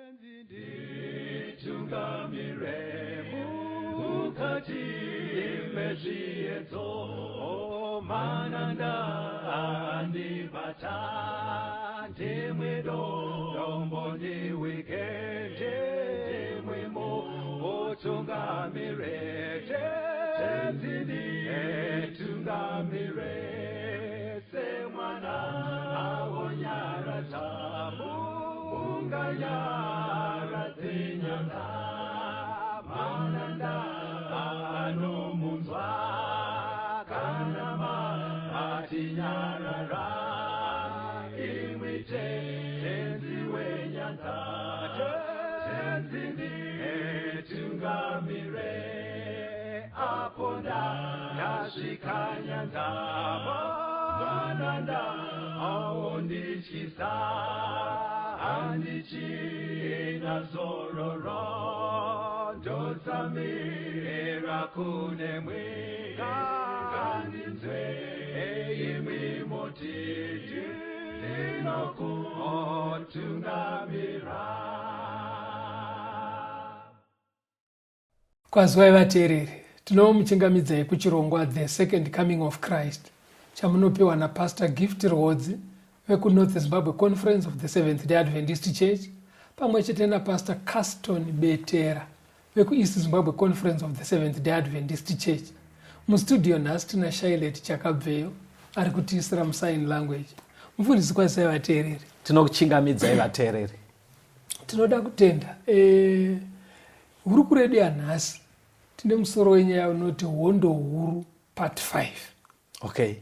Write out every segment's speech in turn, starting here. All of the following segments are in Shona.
Nditungamire mukati mezviedzo, mananda andibata, ndimwe dombo ndiwike, ndimwe mutungamire, Tenzi nditungamire, semwana awonyaradza munganyaradze nyanga, mananda anomunzwa kana matinyarara, imwi Tenzi wenyanza, Tenzi nditungamire, apo ndasvika nyanza, mananda aondityisa, handichina zororo, ndotsamira kunemwi, ngandinzwe imwi moti ndinokutungamira. Kwaziwai vateereri, tinomuchingamidzai kuchirongwa The Second Coming of Christ chamunopiwa naPastor Gift Rwodzi vekuNorth Zimbabwe Conference of the Seventh Day Adventist Church pamwe chete naPastor Caston Betera vekuEast Zimbabwe Conference of the Seventh Day Adventist Church. Mustudio nhasi tina Shailet Chakabveyo ari kutiisira musign language. Mufundisi, kwazisai vateereri. Tinokuchingamidzai vateereri. Tinoda kutenda e, hurukuro yedu yanhasi tine musoro wenyaya unoti hondo huru part 5. Okay.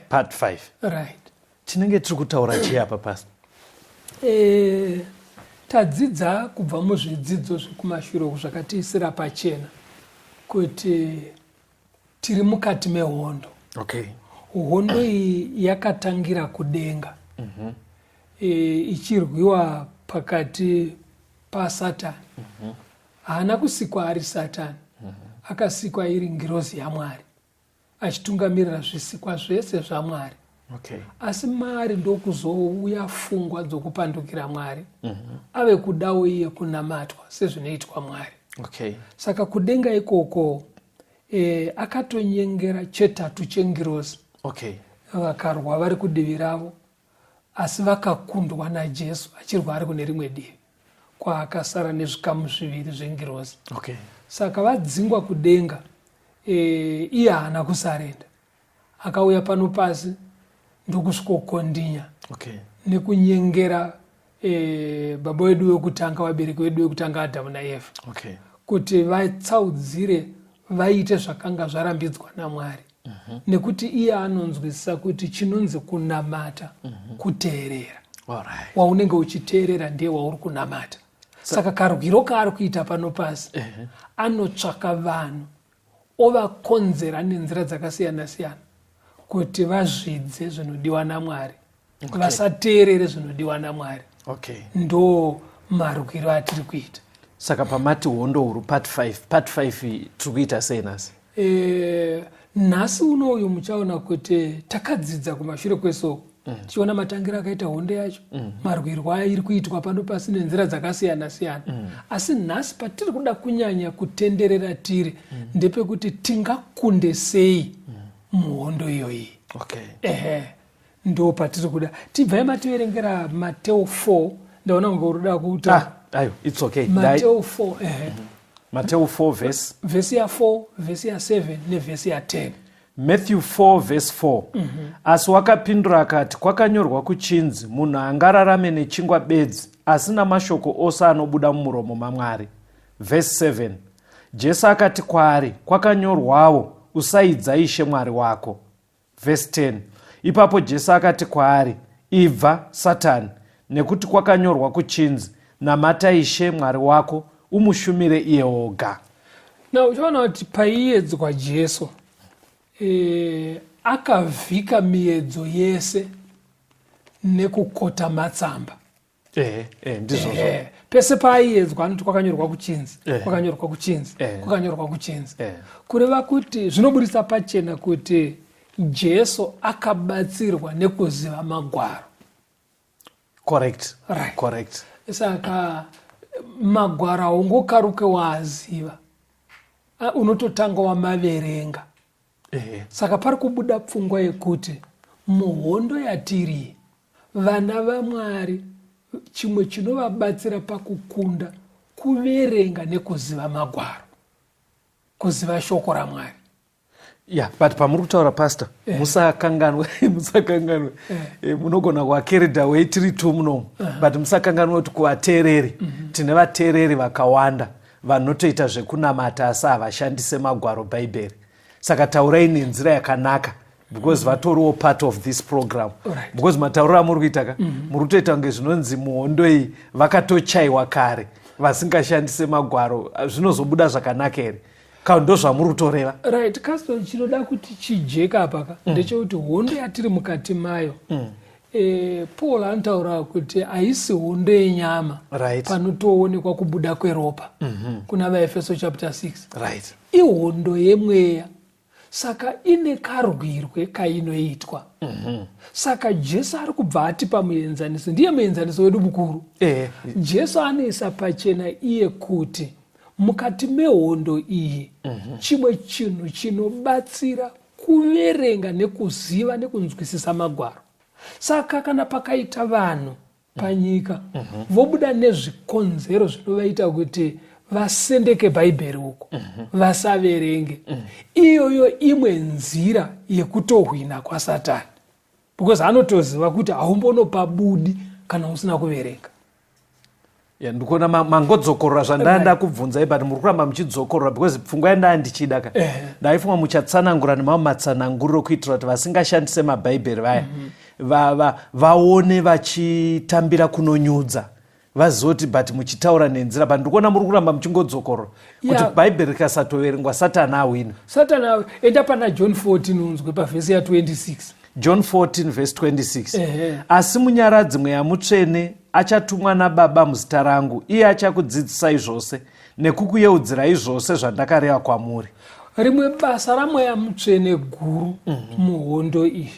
Part 5. Right. Tinenge tiri kutaura chii apa, Pastor? Tadzidza kubva muzvidzidzo zvekumashure uku zvakatiisira pachena kuti tiri mukati mehondo. Hondo iyi yakatangira kudenga ichirwiwa pakati paSatani. Haana kusikwa ari Satani, akasikwa iri ngirozi yaMwari achitungamirira zvisikwa zvese zvaMwari. Asi maari ndokuzouya fungwa dzokupandukira Mwari, ave kudawo iye kunamatwa sezvinoitwa Mwari. Saka kudenga ikoko akatonyengera chetatu chengirozi. Vakarwa vari kudivi ravo, asi vakakundwa naJesu achirwa ari kune rimwe divi kwaakasara nezvikamu zviviri zvengirozi. Saka vadzingwa kudenga, iye haana kusarenda, akauya pano pasi ndokusvikokondinya nekunyengera baba vedu vekutanga, vabereki vedu vekutanga Adhamu naEvha, kuti vatsaudzire vaite zvakanga zvarambidzwa naMwari. Nekuti iye anonzwisisa kuti chinonzi kunamata kuteerera. Waunenge uchiteerera ndiye wauri kunamata. Saka karwiro kaari kuita pano pasi, anotsvaka vanhu ovakonzera nenzira dzakasiyana siyana kuti vazvidze zvinodiwa naMwari, vasateerere zvinodiwa naMwari. Ndo marwiro atiri kuita. Saka pamati hondo huru part 5, part 5 tiri kuita sei nhasi? Nhasi unoyu muchaona kuti takadzidza kumashure kwesoko, tichiona matangiro akaita hondo yacho, marwirwo airi kuitwa pano pasi nenzira dzakasiyana siyana. Asi nhasi patiri kuda kunyanya kutenderera tiri ndepekuti tingakunde sei muhondo iyoyi. Ehe, ndo patiri kuda. Tibvai mativerengera Mateo 4, ndaona kunge uri kuda kuta. Ayo, it's okay. Mateo 4, ehe. Mateo 4 verse vhesi ya4, vhesi ya7 nevhesi ya10. Matthew 4 verse 4. Asi wakapindura akati, kwakanyorwa kuchinzi, munhu angararame nechingwa bedzi, asi namashoko ose anobuda mumuromo maMwari. Verse 7. Jesu akati kwaari, kwakanyorwawo, usaidza Ishe Mwari wako. Verse 10. Ipapo Jesu akati kwaari, ibva, Satani, nekuti kwakanyorwa kuchinzi, namata Ishe Mwari wako, umushumire iye oga. Na uchiona kuti paiedzwa Jesu, akavhika miedzo yese nekukota matsamba. Ndizvozvo. Pese paaiedzwa anoti kwakanyorwa kuchinzi, kwakanyorwa kuchinzi, kwakanyorwa kuchinzi. Kureva kuti zvinoburitsa pachena kuti Jesu akabatsirwa nekuziva magwaro. Correct. Right. Correct. Saka magwaro haungokaruke waaziva, unototanga wamaverenga. Saka pari kubuda pfungwa yekuti muhondo yatiri, vana vaMwari, chimwe chinovabatsira pakukunda kuverenga nekuziva magwaro, kuziva shoko raMwari. Ya, but pamuri kutaura, pastor, musakanganwe, musakanganwe, munogona kuva carried away tiri two munomu, but musakanganwe kuti kuvateereri, tine vateereri vakawanda vanotoita zvekunamata asi havashandise magwaro, Bhaibheri. Saka taurai nenzira yakanaka because vatoriwo part of this program. Because matauriro amuri kuita ka, muri kutoita kunge zvinonzi muhondo iyi vakatochaiwa kare vasingashandise magwaro. Zvinozobuda zvakanaka here kana ndo zvamuri kutoreva? Right, Caston, chinoda kuti chijeka apa ka ndechekuti hondo yatiri mukati mayo, Paul anotaura kuti haisi hondo yenyama. Panotoonekwa kubuda kweropa kuna vaEfeso chapter 6. Ihondo yemweya, saka ine karwirwe kainoitwa. Saka Jesu ari kubva atipa muenzaniso, ndiye muenzaniso wedu mukuru. Jesu anoisa pachena iye kuti mukati mehondo iyi, chimwe chinhu chinobatsira kuverenga nekuziva nekunzwisisa magwaro. Saka kana pakaita vanhu panyika vobuda nezvikonzero zvinovaita kuti vasendeke Bhaibheri uko, vasaverenge, iyoyo imwe nzira yekutohwina kwaSatani, because anotoziva kuti haumbonopabudi kana usina kuverenga. Ya, ndikuona mangodzokorora zvandanga ndakubvunzai, but muri kuramba muchidzokorora because pfungwa yandaa ndichida ka, ndaifunga muchatsanangura nemamwe matsananguriro kuitira kuti vasingashandise mabhaibheri vaya vaone vachitambira kunonyudza, vazoti, but muchitaura nenzira, but ndikuona muri kuramba muchingodzokorora kuti Bhaibheri rikasatoverengwa, Satani ahwina. Satani, enda pana John 14 unzwe pavhesi ya26. John 14 verse 26. Asi Munyaradzi, Mweya Mutsvene, achatumwa naBaba muzita rangu, iye achakudzidzisai zvose nekukuyeudzirai zvose zvandakareva kwamuri. Rimwe basa raMweya Mutsvene guru muhondo iyi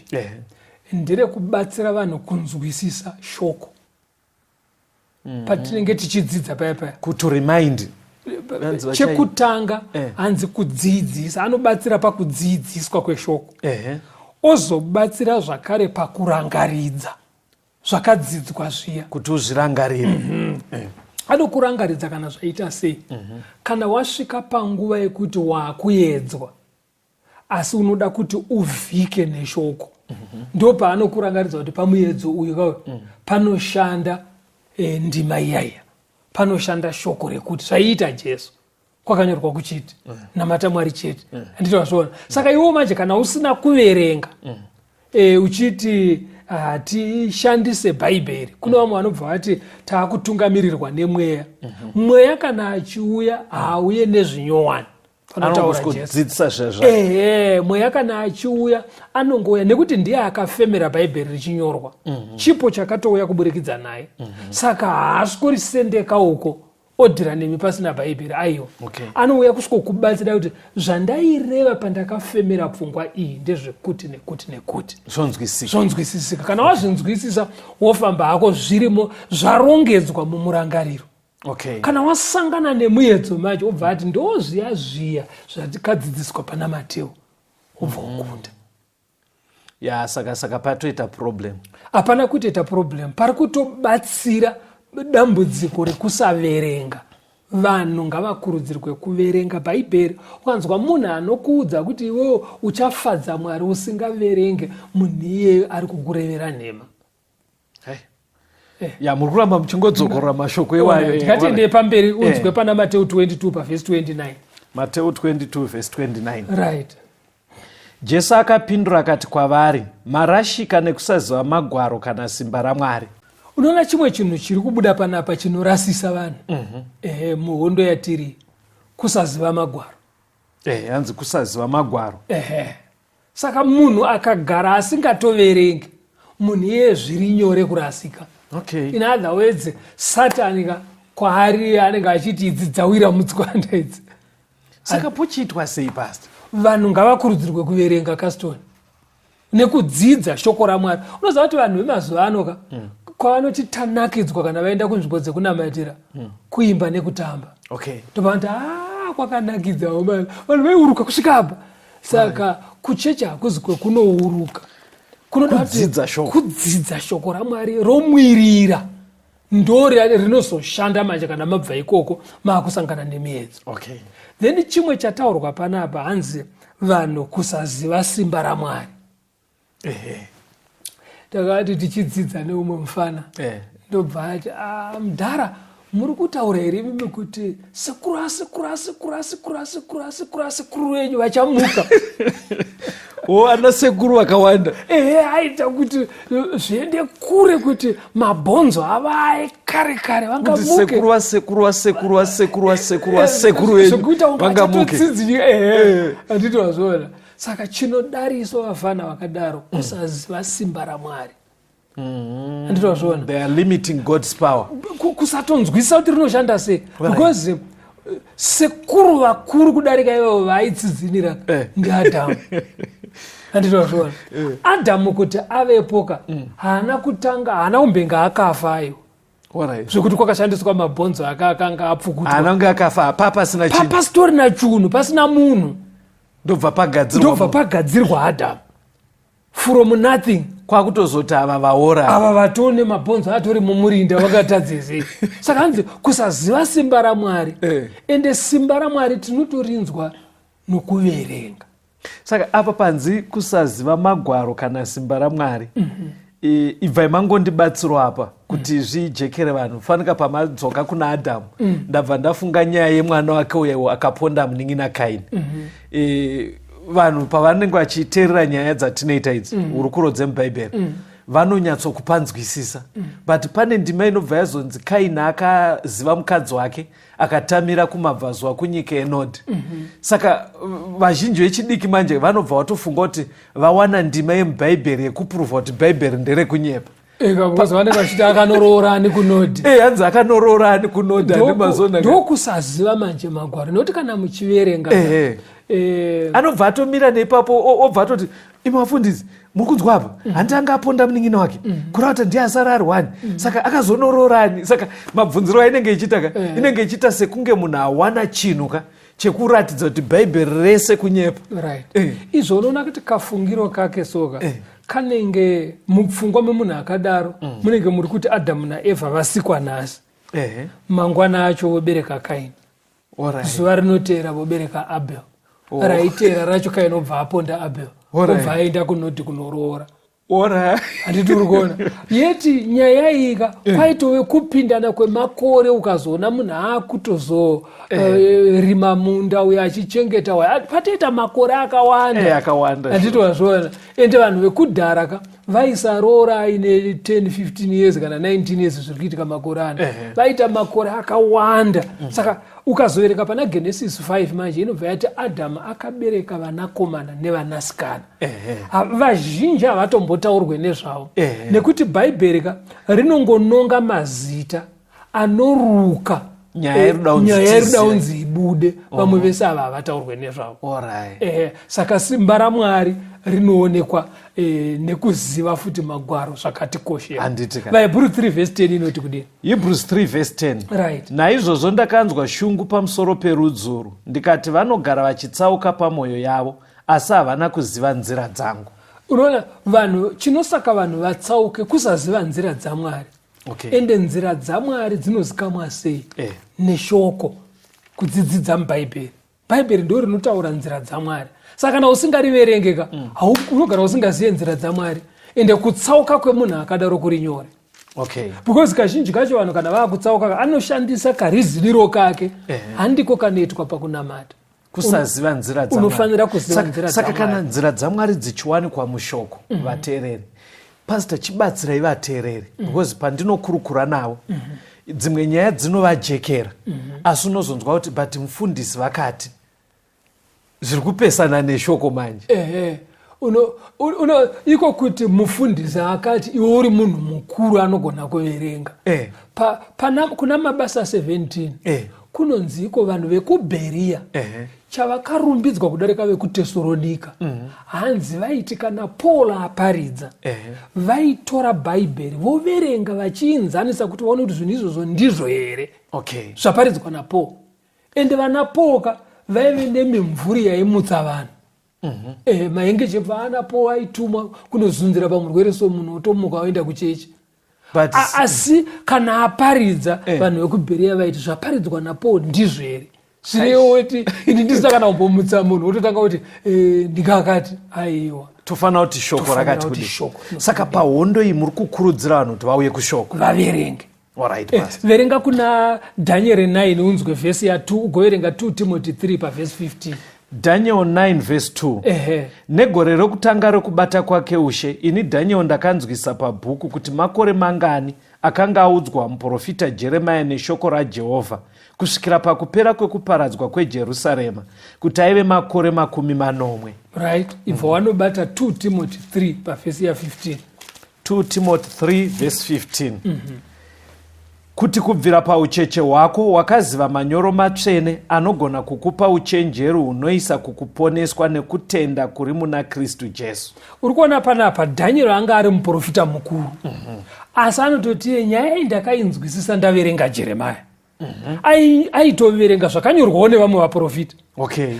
nderekubatsira vanhu kunzwisisa shoko patinenge tichidzidza paya paya. Kuto remind. Vanzi Chekutanga, hanzi kudzidzisa, anobatsira pakudzidziswa kweshoko, ozobatsira zvakare pakurangaridza zvakadzidzwa zviya. Kuti uzvirangarire. Anokurangaridza kana zvaita sei, kana wasvika panguva yekuti waakuedzwa asi unoda kuti uvhike neshoko, ndo paanokurangaridza kuti pamuedzo uyu kawe panoshanda ndima iyaiya, panoshanda shoko rekuti zvaiita Jesu, kwakanyorwa kuchiti namata Mwari chete. Handiti wazviona? Saka iwo manje kana usina kuverenga, uchiti hatishandise Bhaibheri, kune vamwe vanobva vati taakutungamirirwa nemweya. Mweya kana achiuya haauye nezvinyowani, panotaura Jesu. Anongosvikodzidzisa zvezvo. Ehe, mweya kana achiuya anongouya nekuti ndiye akafemera Bhaibheri richinyorwa. Chipo chakatouya kuburikidza naye. Saka haasvikorisendeka uko odhira nemi pasina Bhaibheri, aiwa. Anouya kusvikokubatsira kuti zvandaireva pandakafemera pfungwa iyi ndezvekuti nekuti nekuti. Zvonzwisika. Zvonzwisisika. Kana wazvinzwisisa, wofamba hako, zvirimo, zvarongedzwa mumurangariro. Kana wasangana nemuedzo manje, obva ati ndo zviya zviya zvatikadzidziswa pana Mateo, wobva ukunda. Ya, saka patoita problem. Hapana kutoita problem, pari kutobatsira dambudziko rekusaverenga. Vanhu ngavakurudzirwe kuverenga Bhaibheri. Ukanzwa munhu anokuudza kuti iwewo uchafadza Mwari usingaverenge, munhu iyeyo ari kukurevera nhema. Hey. Ya, muri kuramba muchingodzokorora mashoko iwayo. Ndikatiendei pamberi unzwe pana Mateo 22 pavhesi 29. Mateo 22 verse 29. Right. Jesu akapindura akati kwavari, "Marashika nekusaziva magwaro kana simba raMwari." Unoona chimwe chinhu chiri kubuda panapa chinorasisa vanhu, ehe, muhondo yatiri, kusaziva magwaro. Hanzi kusaziva magwaro. Ehe, saka munhu akagara asingatoverengi, munhu iyeye zviri nyore kurasika. In other words, Satani ka kwaari anenge achiti idzi dzawira mutswanda idzi. Saka pochiitwa sei, pastor? Vanhu ngavakurudzirwe kuverenga, Caston, nekudzidza shoko raMwari. Unoziva kuti vanhu vemazuva ano ka. Kwavanoti tanakidzwa kana vaenda kunzvimbo dzekunamatira, kuimba nekutamba. Ndobva vanoti, a kwakanakidzawo mani, vanhu vaiuruka kusvika apa. Saka kuchechi hakuzi kwekunouruka. Kunoda kuti Kudzidza shoko. Kudzidza shoko raMwari romwirira, ndo rinozoshanda manje kana mabva ikoko maakusangana nemiedzo. Then chimwe chataurwa panapa, hanzi vanhu kusaziva simba raMwari. Takati tichidzidza neumwe mufana, ndobva ati, "Ah, mudhara, muri kutaura here imimi kuti sekuru asekuru asekuru asekuru asekuru asekuru asekuru venyu vachamuka?" O, ana sekuru vakawanda. Ehe, aita kuti zviende kure, kuti mabhonzo ava ekare kare kuti vangamuke. Sekuru vasekuru vasekuru vasekuru vasekuru vasekuru venyu Zvekuita kunge vangamuke. achatotsinzinya. Ehe, handiti wazviona? Saka chinodariswa vafana vakadaro kusaziva simba raMwari, handiti wazviona? They are limiting God's power. Kusatonzwisisa kuti rinoshanda sei, because sekuru vakuru kudarika ivavo vaitsizinira ndiAdhamu, handiti wazviona? Adhamu kuti avepoka, haana kutanga, haana kumbenga akafa, aiwa. Zvekuti kwakashandiswa mabhonzo ake akanga apfukutwa. Haana kunge akafa, apa pasina chinhu. Pasitorina chunhu, pasina munhu. Ndobva pagadzirwa Ndobva munhu. pagadzirwa Adhamu from nothing. Kwakutozoti ava vaora. Ava vatone mabhonzo atori mumurinda, vakatadzezei? Saka hanzi kusaziva simba raMwari. Ende simba raMwari tinotorinzwa nokuverenga. Saka apa panzi kusaziva magwaro kana simba raMwari. Ibvai mangondibatsiro apa kuti zvijekere vanhu. Fanika pamadzoka kuna Adhamu, ndabva ndafunga nyaya yemwana wake uya akaponda munin'ina Kaini. Vanhu pavanenge vachiteerera nyaya dzatinoita idzi, hurukuro dzemubhaibheri, vanonyatsokupanzwisisa, but pane ndima inobva yazonzi Kaini akaziva mukadzi wake akatamira kumabvazuva kunyika yeNodhi. Saka vazhinji vechidiki manje vanobva vatofunga kuti vawana ndima yemubhaibheri yekupuruvha kuti bhaibheri nderekunyepa. Eka, because vanenge vachiti akanoroora kuNodhi. Hanzi akanoroora ani kuNodhi, ane mazona. Ndokusaziva manje magwaro, nokuti kana muchiverenga Anobva atomira neipapo, obva atoti, "Imi vafundisi, muri kunzwa apa? Handi anga aponda munin'ina wake? Kureva kuti ndiye asara ari wani. Saka akazonoroora ani?" Saka mabvunziro ainenge ichiita ka, inenge ichiita sekunge munhu awana chinhu ka chekuratidza kuti bhaibheri rese kunyepa. Right. Izvo unoona kuti kafungiro kake soka kanenge mupfungwa memunhu akadaro munenge muri kuti Adhamu naEvha vasikwa nhasi, mangwana acho vobereka Kaini, zuva rinoteera vobereka Abel, raiteera racho Kaini obva aponda Abel, obva aenda kuNodhi kunoroora. Handiti uri kuona? Yeti nyaya iyika kwaitove kupindana kwemakore, ukazoona munhu akutozorima munda uyo achichengeta waya, patoita makore akawanda. Akawanda. Handiti wazviona? Ende vanhu vekudhara ka vaisaroora aine 10 15 years kana 19 years zviri kuitika makore ano. Vaita makore akawanda. Saka ukazovereka pana Genesis 5 manje, inobva yati Adhamu akabereka vanakomana nevanasikana. Vazhinji havatombotaurwe nezvavo, nekuti bhaibheri ka rinongononga mazita anoruka Nyaya iri kuda kunzi nyaya iri kuda tizive. kunzi ibude. Vamwe vese ava havataurwe nezvavo. Saka simba raMwari rinoonekwa nekuziva futi magwaro, zvakatikoshera. Handiti ka. VaHebhuru 3 vhesi 10 inoti kudini? Hebrews 3 vhesi 10. "Naizvozvo ndakanzwa shungu pamusoro perudzuru, ndikati, vanogara vachitsauka pamwoyo yavo, asi havana kuziva nzira dzangu." Unoona, vanhu, chinosaka vanhu vatsauke kusaziva nzira dzaMwari. Ende nzira dzaMwari dzinozikamwa sei? Neshoko, kudzidzidza mubhaibheri. Bhaibheri ndo rinotaura nzira dzaMwari. Saka kana usingariverengeka, unogara usingazive nzira dzaMwari. Ende kutsauka kwemunhu akadaro kuri nyore, because kazhinji kacho vanhu kana vaakutsauka anoshandisa kariziviro kake. Handiko kanoitwa pakunamata. Kusaziva nzira dzaMwari. Unofanira kuziva nzira Saka dzaMwari. kana nzira dzaMwari dzichiwanikwa mushoko, vateereri, pastor, chibatsirai vateereri, because pandinokurukura navo dzimwe nyaya dzinovajekera, asi unozonzwa kuti, "But mufundisi vakati," zviri kupesana neshoko manje. Ehe, uno iko kuti mufundisi akati, iwe uri munhu mukuru anogona kuverenga. Kuna Mabasa 17 kunonzi iko vanhu vekuBheriya. Chavakarumbidzwa kudarika vekuTesoronika, hanzi vaiti kana Paul aparidza, vaitora Bhaibheri voverenga vachiinzanisa kuti vaone kuti zvinhu izvozvo ndizvo here zvaparidzwa naPaul. Ende vana Paul ka vaive nemimvuri yaimutsa vanhu. Mahengechefu ana Paul aitumwa kunozunzira pamurwere, so munhu otomuka oenda kuchechi. But Asi kana aparidza, vanhu vekuBheria vaiti zvaparidzwa naPaul ndizvo here? Zvirewo kuti ini ndisina kana kumbomutsa munhu, wototanga kuti ndingakati aiwa. Tofanira kuti shoko Tofanira rakati kuti kudii? Shoko. Saka pahondo iyi muri kukurudzira vanhu kuti vauye kushoko. Vaverenge. Alright, pastor. Verenga kuna Daniel 9 unzwe vhesi ya2, ugoverenga 2 Timothy 3 pavhesi 15. Daniel 9 verse 2. Negore rokutanga rokubata kwake ushe, ini Dhaniel ndakanzwisa pabhuku kuti makore mangani akanga audzwa muprofita Jeremia neshoko raJehovha kusvikira pakupera kwekuparadzwa kweJerusarema, kuti aive makore 70. Right, ibva wanobata 2 Timothy 3 pavhesi ya15. 2 Timothy 3 verse 15. Kuti kubvira paucheche hwako wakaziva manyoro matsvene anogona kukupa uchenjeri hunoisa kukuponeswa nekutenda kuri muna Kristu Jesu. Uri kuona panapa Dhaniel anga ari muprofita mukuru, asi anototi nyaya iyi ndakainzwisisa ndaverenga Jeremaya. Aitoverenga zvakanyorwawo nevamwe vaprofita.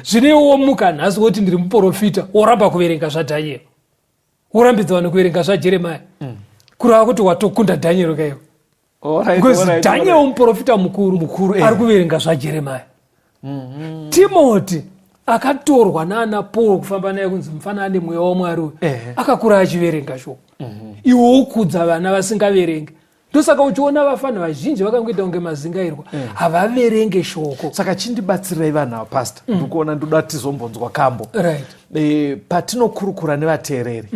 Zvino womuka nhasi woti ndiri muprofita, woramba kuverenga zvaDhaniel, worambidza vanhu kuverenga zvaJeremaya, kureva kuti watokunda Dhaniel kaiwo, because Daniel muprofita mukuru, Mukuru, ari kuverenga zvaJeremaya. Timoti akatorwa naana Paul kufamba naye kunzi mufana ane mweya waMwari uyu, akakura achiverenga shoko. Iwe wokudza vana vasingaverenge. Ndosaka uchiona vafana vazhinji vakangoita kunge mazingairwa, havaverenge shoko. Saka chindibatsirai vanhu ava, pastor. Ndikuona ndoda tizombonzwa kambo. Patinokurukura nevateereri,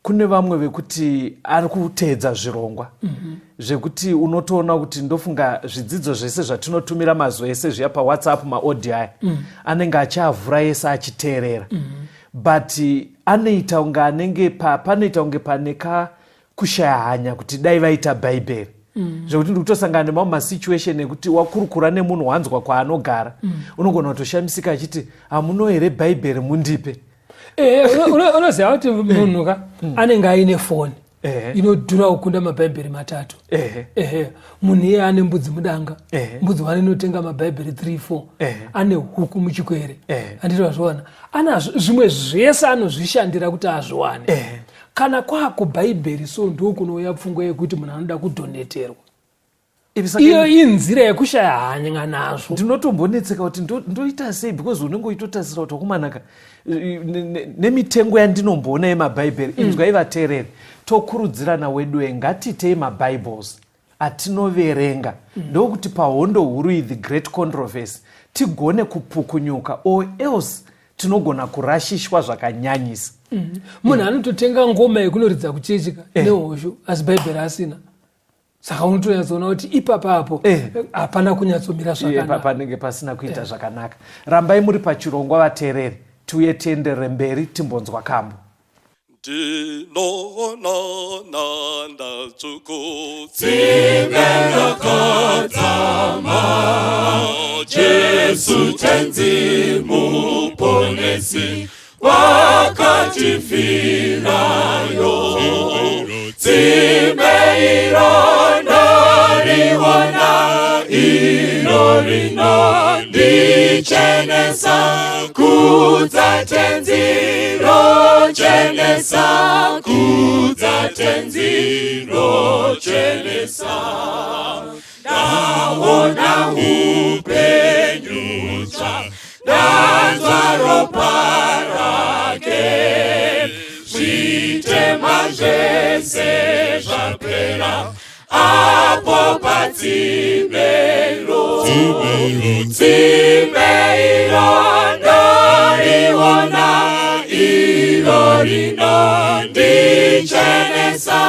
kune vamwe vekuti ari kuteedza zvirongwa zvekuti unotoona kuti ndofunga zvidzidzo zvese zvatinotumira mazuva ese zviya paWhatsApp, maaudio aya, anenge achiavhura ese achiteerera, but anoita kunge anenge panoita kunge pane kakushaya hanya kuti dai vaita Bhaibheri, zvekuti ndikutosangana nemamwe masituation ekuti wakurukura nemunhu, wanzwa kwaanogara, unogona kutoshamisika achiti, "Hamuno here Bhaibheri mundipe?" Unoziva kuti munhu ka anenge aine foni inodhura kukunda mabhaibheri matatu. Ehe, munhu iye ane mbudzi mudanga, mbudzi wane inotenga mabhaibheri 3 4. Ane huku muchikwere. Handiti vazviona? Ana zvimwe zvese anozvishandira kuti azviwane. Kana kwakubhaibheri, so ndo kunouya pfungwa yekuti munhu anoda kudhoneterwa. Iyo inzira yekushaya hanya nazvo. Ndinotombonetseka kuti ndoita sei, because unenge uchitotarisira kuti wakumanaka nemitengo yandinomboona yemabhaibheri. Inzwai vateereri, tokurudzirana weduwe, ngatitei mabibles atinoverenga, ndokuti pahondo huru iyi, the great controversy, tigone kupukunyuka, or else tinogona kurashishwa zvakanyanyisa. Munhu anototenga ngoma yekunoridza kuchechika nehosho, asi Bhaibheri asina. Saka unotonyatsoona kuti ipapapo hapana kunyatsomira zvakanaka. Panenge pasina kuita zvakanaka. Rambai muri pachirongwa, vateereri, tiuye tienderere mberi, timbonzwa kambo. Ndinoona ndatsvuku tsime rakadzama, Jesu Tenzi Muponesi wakatifirayo. Tsime iro ndariona, iro rinondichenesa, kudza Tenzi rochenesa, kudza Tenzi rochenesa. Ndaona upenyu hutsva, ndanzwa ropa rake, zvitema zvese zvapera apo patsimero. Tsime iro ndoriona, iro rinondichenesa,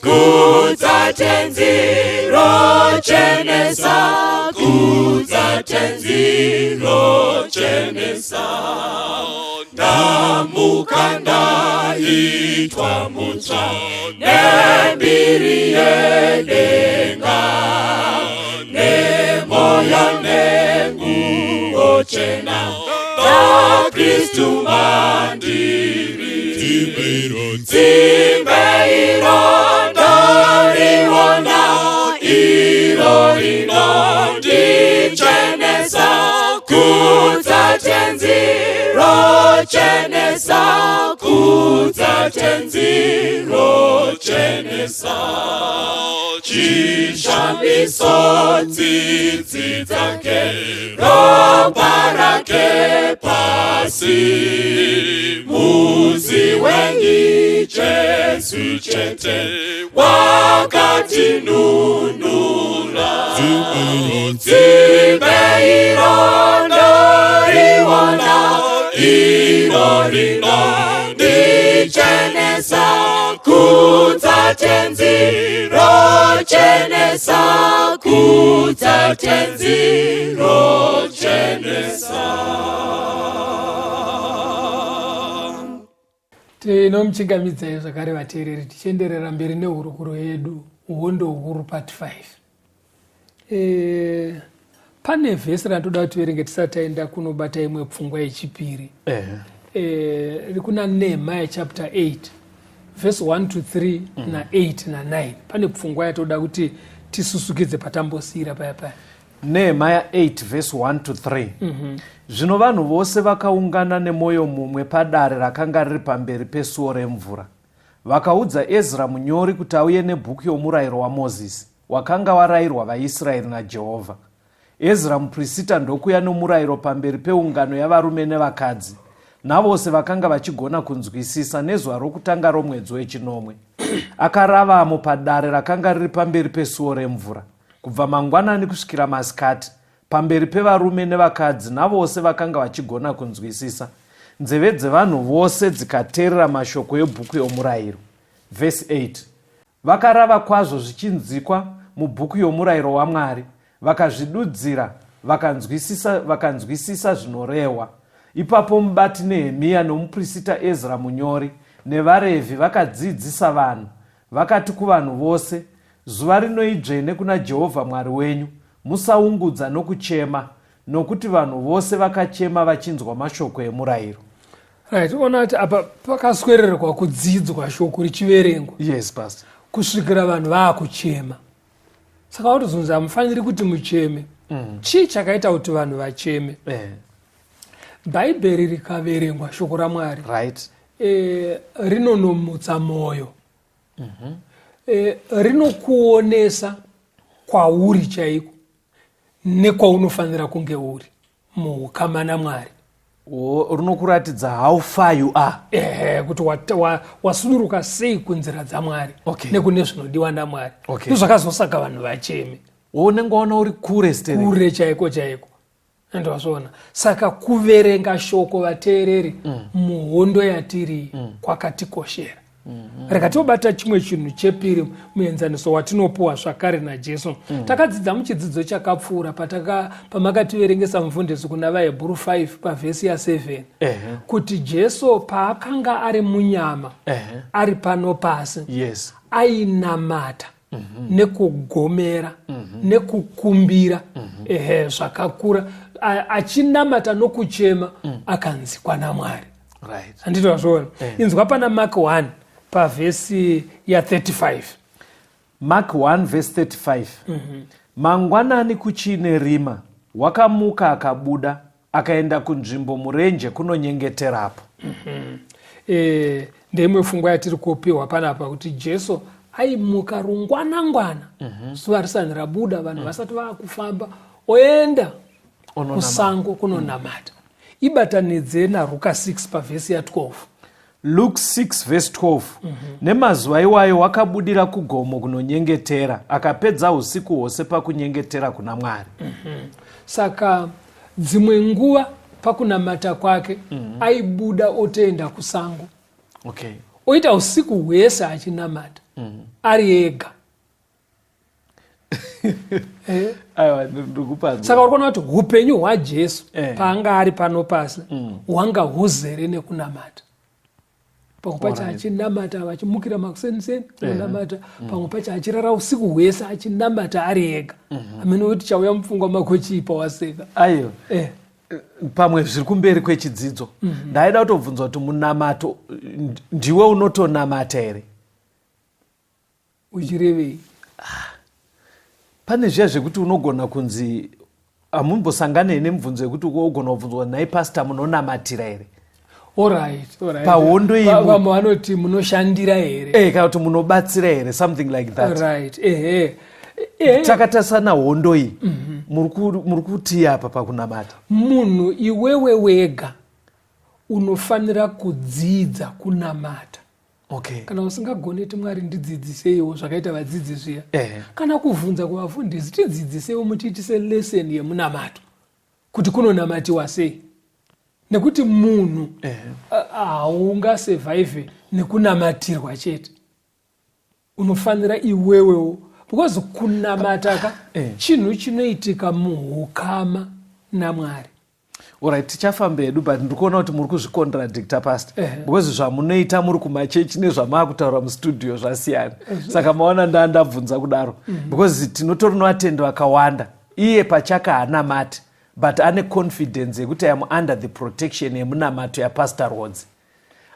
kudza Tenzi rochenesa, kudza Tenzi rochenesa. Ndamuka ndaitwa mutsva nembiri yedenga, nemoyo nenguo chena. Kristu mandiri. Tsimbe iro ndoriona, iro rinondichenesa, kudza Tenzi, rochenesa, kudza Tenzi, rochenesa. Chishamiso tsitsi dzake, ropa rake pasi, muzi wenyi Jesu chete wakatinunura. Tsimbe iro ndoriona, iro rinondichenesa, kudza Tenzi, rochenesa, kudza Tenzi, rochenesa. Tinomuchingamidzai zvakare vateereri, tichienderera mberi nehurukuro yedu, Hondo Huru Part 5. Pane vhesi ratoda kuti tiverenge tisati taenda kunobata imwe pfungwa yechipiri. Iri kuna Nehemiah chapter 8 verse 1 to 3 na8 na9. Pane pfungwa yatoda kuti tisusukidze patambosiyira paya paya. Nehemiah 8 verse 1 to 3. Zvino vanhu vose vakaungana nemwoyo mumwe padare rakanga riri pamberi pesuo remvura. Vakaudza Ezra munyori kuti auye nebhuku yomurayiro waMozisi, wakanga warayirwa vaIsraeri naJehovha. Ezra muprista ndokuya nomurayiro pamberi peungano yavarume nevakadzi, navose vakanga vachigona kunzwisisa, nezuva rokutanga romwedzi wechinomwe. Akaravamo padare rakanga riri pamberi pesuo remvura, kubva mangwanani kusvikira masikati, pamberi pevarume nevakadzi navose vakanga vachigona kunzwisisa. Nzeve dzevanhu vose dzikateerera mashoko ebhuku yomurayiro. Vhesi 8. Vakarava kwazvo zvichinzikwa mubhuku yomurayiro waMwari, vakazvidudzira, vakanzwisisa, vakanzwisisa zvinorehwa. Ipapo mubati Nehemiya nomuprista Ezra munyori nevaRevhi vakadzidzisa vanhu, vakati kuvanhu vose, Zuva rino idzvene kuna Jehovha Mwari wenyu, musaungudza nokuchema, nokuti vanhu vose vakachema vachinzwa mashoko emurayiro. Right, ona kuti apa pakaswererwa kudzidzwa shoko richiverengwa. Yes, pastor. Kusvikira vanhu vaakuchema. Saka watozonzi hamufaniri kuti mucheme. Chii chakaita kuti vanhu vacheme? Bhaibheri rikaverengwa, shoko raMwari, rinonomutsa mwoyo. Rinokuonesa kwauri chaiko nekwaunofanira kunge uri muukama naMwari. Rinokuratidza how far you are. Ehe, kuti wasuduruka sei kunzira dzaMwari nekune zvinodiwa naMwari. Ndozvakazosaka vanhu vacheme. Unenge waona uri kure stereki. Kure chaiko chaiko. Ende wazviona. Saka kuverenga shoko, vateereri, muhondo yatiri kwakatikoshera. Rega tobata chimwe chinhu chepiri, muenzaniso watinopuwa zvakare naJesu. Takadzidza muchidzidzo chakapfuura pamakativerengesa mufundisi kuna vaHebhuru 5 pavhesi ya7 kuti Jesu paakanga ari munyama, ari pano pasi, ainamata nekugomera, nekukumbira, ehe, zvakakura, achinamata nokuchema, akanzikwa naMwari. Handiti wazviona? Inzwa pana Mark 1 pavhesi ya35. Mark 1 verse 35. Mangwanani kuchiine rima, wakamuka akabuda, akaenda kunzvimbo murenje kunonyengeterapo. Ndeimwe pfungwa yatiri kupiwa panapa kuti Jesu aimuka rungwanangwana, zuva risati rabuda, vanhu vasati vaakufamba, oenda kusango kunonamata. Ibatanidze naRuka 6 pavhesi ya12. Luke 6 verse 12. Nemazuva iwayo wakabudira kugomo kunonyengetera, akapedza usiku hwose pakunyengetera kuna Mwari. Saka dzimwe nguva pakunamata kwake aibuda otoenda kusango, oita usiku hwese achinamata ari ega. Aiwa, ndikupanzwa. Saka uri kuona kuti upenyu hwaJesu paanga ari pano pasi hwanga huzere nekunamata. Pamwe pacho achinamata vachimukira makuseniseni kunamata, pamwe pacho achirara usiku hwese achinamata ari ega. Amene kuti chauya mupfungwa mako chii pawaseka? Aiwa. Pamwe zviri kumberi kwechidzidzo. Ndaida kutobvunza kuti munamato ndiwe unotonamata here? Uchirevei? Pane zviya zvekuti unogona kunzi hamumbosangane nemibvunzo yekuti ugona kubvunzwa, "Nhai pastor, munonamatira here?" Alright, alright. Pahondo iyi Vamwe vanoti, "Munoshandira here?" Kana kuti, "Munobatsira here?" Something like that. Right, ehe ehe. Takatarisana hondo iyi, muri kutii apa pakunamata? Munhu iwewe wega unofanira kudzidza kunamata. Kana usingagoni, ti, "Mwari, ndidzidziseiwo," zvakaita vadzidzi zviya. Kana kuvhunza kuvafundisi, "Tidzidziseiwo, mutiitise lesson yemunamato, kuti kunonamatiwa sei?" Nekuti munhu haungasurvive nekunamatirwa chete. Unofanira iwewewo, because kunamata ka chinhu chinoitika muhukama naMwari. Alright, tichafamba hedu, but ndiri kuona kuti muri kuzvicontradicta, pastor, because zvamunoita muri kumachechi nezvamaakutaura mustudio zvasiyana. Saka maona ndabvunza kudaro because tinotori nevatendi vakawanda, iye pachake haanamati, but ane confidence yekuti, "Am under the protection yemunamato yapastor Rhodes."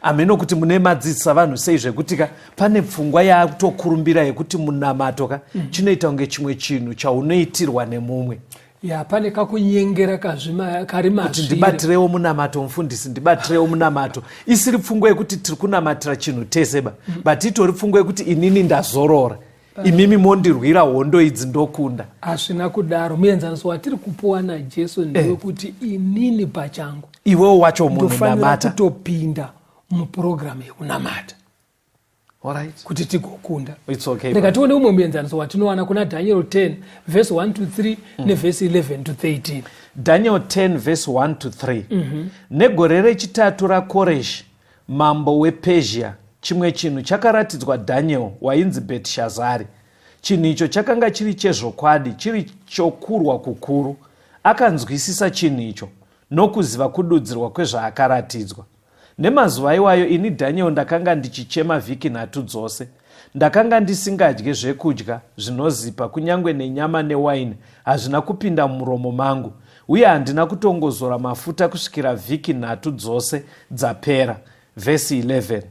Hameno kuti mune madzidzisa vanhu sei zvekuti ka pane pfungwa yaakutokurumbira yekuti munamato ka chinoita kunge chimwe chinhu chaunoitirwa nemumwe. Ya, pane kakunyengera kazvima kari kuti mazviri. "Ndibatirewo munamato, mufundisi, ndibatirewo munamato." Isiri pfungwa yekuti tiri kunamatira chinhu tese ba, but itori pfungwa yekuti inini ndazorora, imimi mondirwira hondo idzi, ndokunda. Hazvina kudaro. Muenzaniso watiri kupuwa naJesu ndewekuti inini pachangu Iwewo wacho munhu ndofanira namata. kutopinda mupurogiramu yekunamata kuti tigokunda. It's okay. Rega tione umwe muenzaniso watinowana kuna Daniel 10 vhesi 1 to 3 nevhesi 11 to 13. Daniel 10 verse 1 to 3. Negore rechitatu raKoreshi mambo wePezhia, chimwe chinhu chakaratidzwa Daniel wainzi Bhetishazari. Chinhu icho chakanga chiri chezvokwadi, chiri chokurwa kukuru. Akanzwisisa chinhu icho nokuziva kududzirwa kwezvaakaratidzwa. Nemazuva iwayo ini Daniel ndakanga ndichichema vhiki 3 dzose. Ndakanga ndisingadye zvekudya zvinozipa, kunyange nenyama newaini hazvina kupinda mumuromo mangu, uye handina kutongozora mafuta kusvikira vhiki 3 dzose dzapera. Vhesi 11.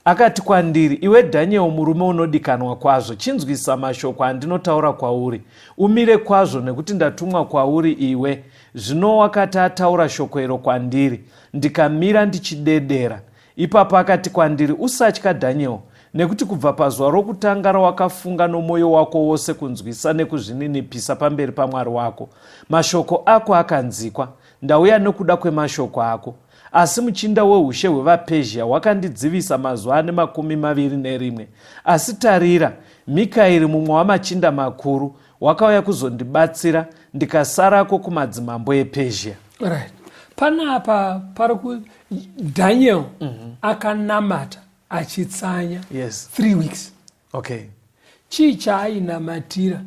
Akati kwandiri, "Iwe Dhaniel, murume unodikanwa kwazvo, chinzwisa mashoko andinotaura kwauri, umire kwazvo, nekuti ndatumwa kwauri iwe." Zvino wakati ataura shoko iro kwandiri, ndikamira ndichidedera. Ipapo akati kwandiri, "Usatya, Dhaniel, nekuti kubva pazuva rokutanga rawakafunga nomwoyo wako wose kunzwisa nekuzvininipisa pamberi paMwari wako, mashoko ako akanzikwa. Ndauya nokuda kwemashoko ako. Asi muchinda weushe hwevaPezhia wakandidzivisa mazuva ane 21. Asi tarira, Mikaeri, mumwe wamachinda makuru, wakauya kuzondibatsira, ndikasarako kumadzimambo ePezhia." Right, panapa pari ku Daniel akanamata achitsanya 3 weeks. Chii chaainamatira?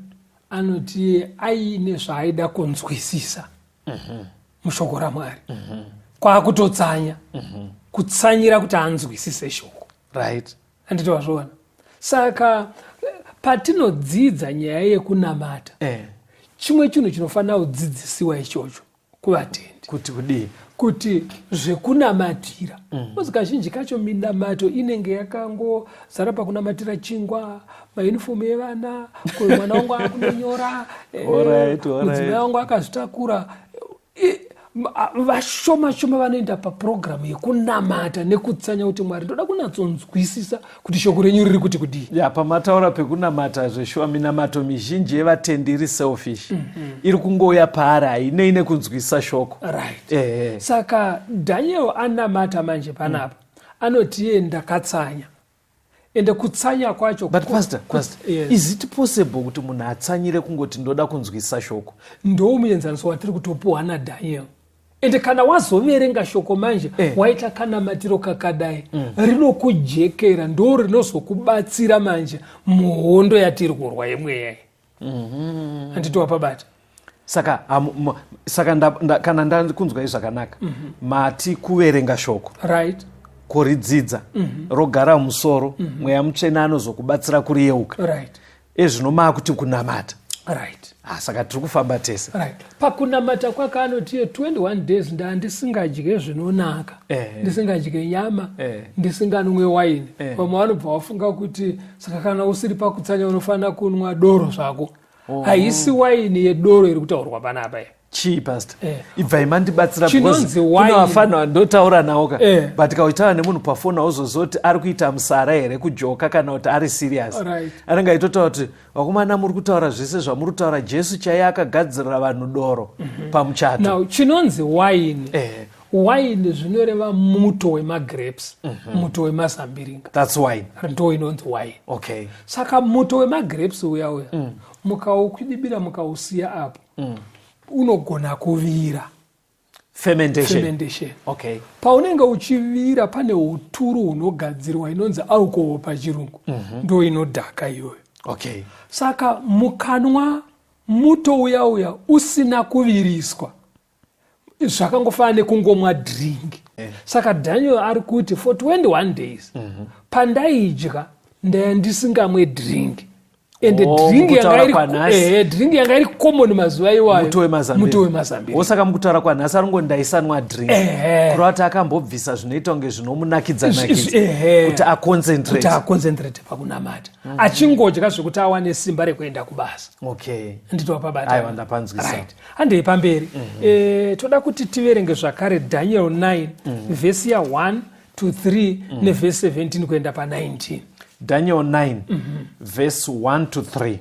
Anoti aine zvaaida kunzwisisa mushoko raMwari. Kwaakutotsanya, kutsanyira kuti anzwisise shoko. Handiti wazviona? Saka patinodzidza nyaya yekunamata, chimwe chinhu chinofanira kudzidzisiwa ichocho kuvatendi. Kuti kudii? Kuti zvekunamatira, because kazhinji kacho minamato inenge yakangozara pakunamatira chingwa, mayunifomu evana, mwana wangu akunonyora, mudzimai wangu akazvitakura. Vashoma shoma vanoenda papurogiramu yekunamata nekutsanya kuti, "Mwari, ndoda kunatsonzwisisa kuti shoko renyu riri kuti kudii." Ya, pamataura pekunamata, zveshuwa minamato mizhinji yevatendi iri selfish, iri kungouya paari, hainei nekunzwisa shoko. Saka Daniel anamata manje panapa, anoti iye, "Ndakatsanya." Ende kutsanya kwacho But pastor, pastor, Yes. is it possible kuti munhu atsanyire kungoti ndoda kunzwisa shoko? Ndo muenzaniso watiri kutopuhwa naDaniel. Ende kana wazoverenga shoko manje, waita kanamatiro kakadai, rinokujekera, ndo rinozokubatsira manje muhondo yatiri kurwa yemweya iyi. Handiti wapabata? Saka saka kana ndakunzwai zvakanaka, mati kuverenga shoko, kuridzidza, rogara musoro, Mweya Mutsvene anozokubatsira kuriyeuka. Ezvino maakuti kunamata. Right. Ah, saka tiri kufamba tese. Right. Pakunamata kwake anoti iye 21 days ndandisingadye zvinonaka, ndisingadye nyama, ndisinganwe waini. Vamwe vanobva vafunga kuti saka kana usiri pakutsanya unofanira kunwa doro zvako. Haisi waini yedoro iri kutaurwa panapa iyi. Chii, pastor? Ibvai mandibatsira. Chinonzi kune wine. Vafana vandotaura nawo ka, but kauchitaura nemunhu pafoni hauzoziva kuti ari kuita musara here, kujoka, kana kuti ari serious. Anenge aitotaura kuti vakomana, muri kutaura zvese zvamuri kutaura, Jesu chaiye akagadzirira vanhu doro pamuchato. Now, chinonzi waini, waini zvinoreva muto wemagrapes, muto wemazambiringa. That's wine. Ndo inonzi waini. Saka muto wemagrapes uya uya, mukaukwidibira, mukausiya apo, unogona kuvira. Fermentation. Fermentation. Paunenge uchivira, pane uturu hunogadzirwa inonzi alcohol pachirungu, ndo inodhaka iyoyo. Saka mukanwa muto uya uya usina kuviriswa, zvakangofanana nekungomwa drink. Saka Daniel ari kuti for 21 days pandaidya ndaya ndisingamwe drink, ende Oh, drink yanga mukutaura iri kwanhasi. Drink yanga iri common mazuva iwayo. Muto wemazambiringa. Muto wemazambiringa. Wosaka mukutaura kwanhasi aringo ndaisanwa drink, kureva kuti akambobvisa zvinoita kunge zvinomunakidza nakidza kuti aconcentrate. Kuti aconcentrate pakunamata, achingodya zvekuti awane simba rekuenda kubasa. Nditowapabata. Aiwa, ndapanzwisa. Right. Handei pamberi. Toda kuti tiverenge zvakare Daniel 9, vhesi ya1 to 3 nevhesi 17 kuenda pa19. Daniel 9 verse 1 to 3.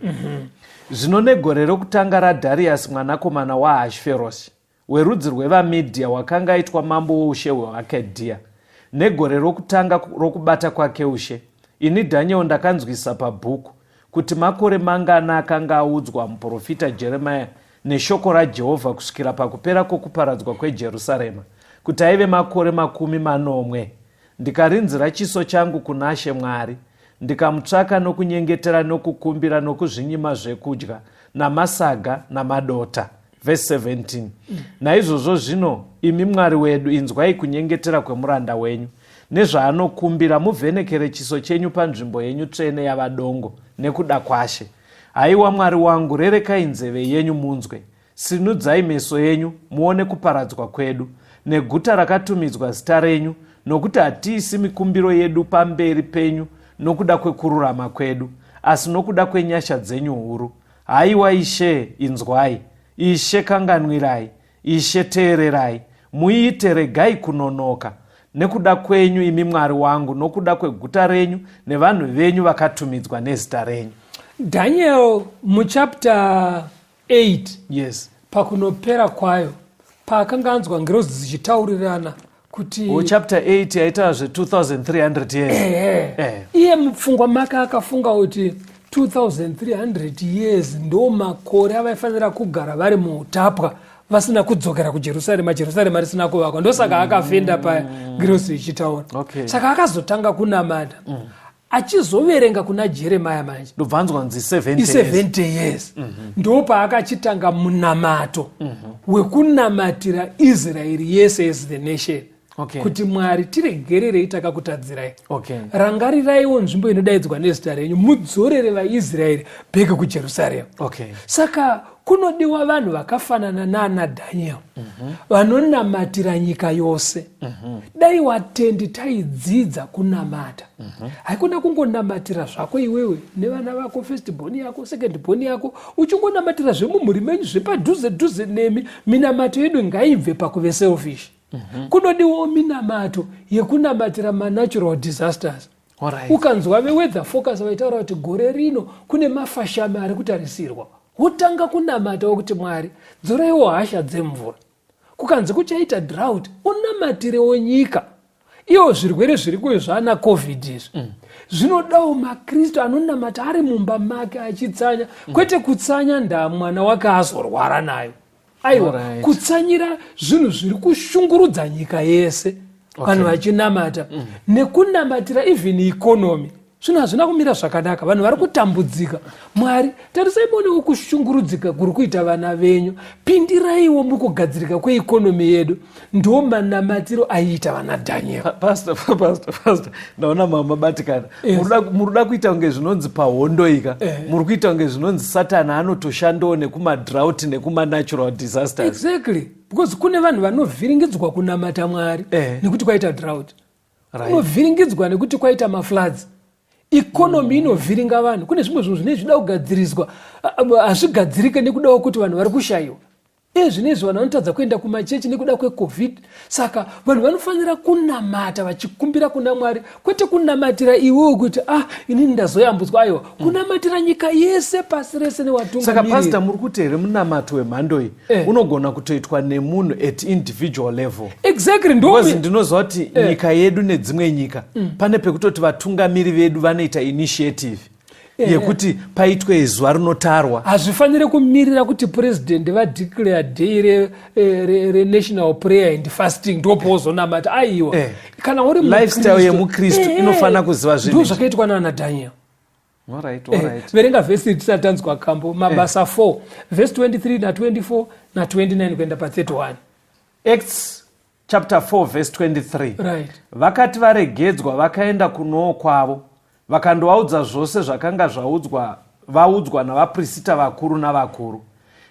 Zvino negore rokutanga raDhariasi mwanakomana waAhashveroshi, werudzi rwevaMidhia, wakanga aitwa mambo woushe hwevaKadhia, negore rokutanga rokubata kwake ushe, ini Dhaniel ndakanzwisa pabhuku kuti makore mangana akanga audzwa muprofita Jeremia neshoko raJehovha kusvikira pakupera kwokuparadzwa kweJerusarema, kuti aive makore 70. Ndikarinzira chiso changu kuna She Mwari, ndikamutsvaka nokunyengetera nokukumbira nokuzvinyima zvekudya namasaga namadota. Vhesi 17. Naizvozvo zvino, imi Mwari wedu, inzwai kunyengetera kwemuranda wenyu nezvaanokumbira, muvhenekere chiso chenyu panzvimbo yenyu tsvene yavadongo nekuda kwaShe. Haiwa Mwari wangu, rerekai nzeve yenyu munzwe, sinudzai meso enyu muone kuparadzwa kwedu neguta rakatumidzwa zita renyu, nokuti hatiisi mikumbiro yedu pamberi penyu nokuda kwekururama kwedu, asi nokuda kwenyasha dzenyu huru. Haiwa Ishe, inzwai! Ishe, kanganwirai! Ishe, teererai! Muite, regai kunonoka nekuda kwenyu, imi Mwari wangu, nokuda kweguta renyu nevanhu venyu vakatumidzwa nezita renyu. Daniel muchapter 8, pakunopera kwayo, paakanga anzwa ngirozi dzichitaurirana kuti O, chapter 8 yaita zve2300 years. Ehe. Iye mupfungwa make akafunga kuti 2300 years ndo makore avaifanira kugara vari muutapwa, vasina kudzokera kuJerusarema, Jerusarema risina kuvakwa. Ndosaka akafenda paya ngirozi ichitaura. Saka akazotanga kunamata, achizoverenga kuna Jeremaya manje. Ndobva anzwa nzi 70 years. I70 years. Ndo paakachitanga munamato wekunamatira Israeri yese as the nation, kuti Mwari, tiregererei, takakutadzirai. Rangariraiwo nzvimbo inodaidzwa nezita renyu, mudzorere vaIsraeri back kuJerusarema. Saka kunodiwa vanhu vakafanana naana Daniel, vanonamatira nyika yose. Dai watendi taidzidza kunamata. Haikona kungonamatira zvako iwewe nevana vako, first born yako, second born yako, uchingonamatira zvemumhuri menyu zvepadhuze dhuze nemi. Minamato yedu ngaibve pakuve selfish. Kunodiwawo minamato yekunamatira manatural disasters. Ukanzwa veweather focus vaitaura kuti gore rino kune mafashame ari kutarisirwa, wotanga kunamata wekuti Mwari, dzoraiwo hasha dzemvura. Kukanzi kuchaita drought, unamatirewo nyika. Iwo zvirwere zviri kuyo zvaana COVID izvi, zvinodawo maKristu anonamata ari mumba make achitsanya, kwete kutsanya ndaa mwana wake azorwara nayo. Aiwa, kutsanyira zvinhu zviri kushungurudza nyika yese, vanhu vachinamata, nekunamatira even economy. Zvinhu hazvina kumira zvakanaka, vanhu vari kutambudzika. Mwari, tarisai muonewo kushungurudzika kuri kuita vana venyu. Pindiraiwo mukugadzirika kweikonomi yedu. Ndo manamatiro aiita vana Daniel. Pastor, pastor, pastor, ndaona mama mabatikana. Yes. Muruda kuita kunge zvinonzi pahondo ika. Eh. Muri kuita kunge zvinonzi Satani anotoshandawo nekumadrought nekumanatural disasters. Exactly, because kune vanhu vanovhiringidzwa kunamata Mwari Eh. nekuti kwaita drought. Right. Unovhiringidzwa nekuti kwaita mafloods. Economy inovhiringa vanhu. Kune zvimwe zvinhu zvinenge zvida kugadziriswa, hazvigadzirike nekudawo kuti vanhu vari kushayiwa. Iye zvinezvi vanhu vanotadza kuenda kumachechi nekuda kweCOVID. Saka vanhu vanofanira kunamata vachikumbira kuna Mwari, kwete kunamatira iwewe kuti inini ndazoyambutswa. Aiwa, kunamatira nyika yese, pasi rese newatungamiriri. Saka pastor, muri kuti here munamato wemhando iyi Eh. unogona kutoitwa nemunhu at individual level? Exactly, ndo Because ndinoziva kuti nyika yedu nedzimwe nyika pane pekutoti vatungamiri vedu vanoita initiative yekuti paitwe zuva rinotarwa. Hazvifaniri kumirira kuti president vadeclare day renational prayer and fasting ndopozonamata. Aiwa, kana uri Lifestyle muKristu, yemuKristu inofanira kuziva zvinhu Ndo izvi. zvakaitwa naana Daniel. Alright, alright. Verenga vhesi tisati tanzwa kambo. Mabasa 4 vhesi 23 na24 na29 kuenda pa31. Acts chapter 4 verse 23. Right. Vakati varegedzwa vakaenda kunoo kwavo, vakandovaudza zvose zvakanga vaudzwa navaprista vakuru navakuru.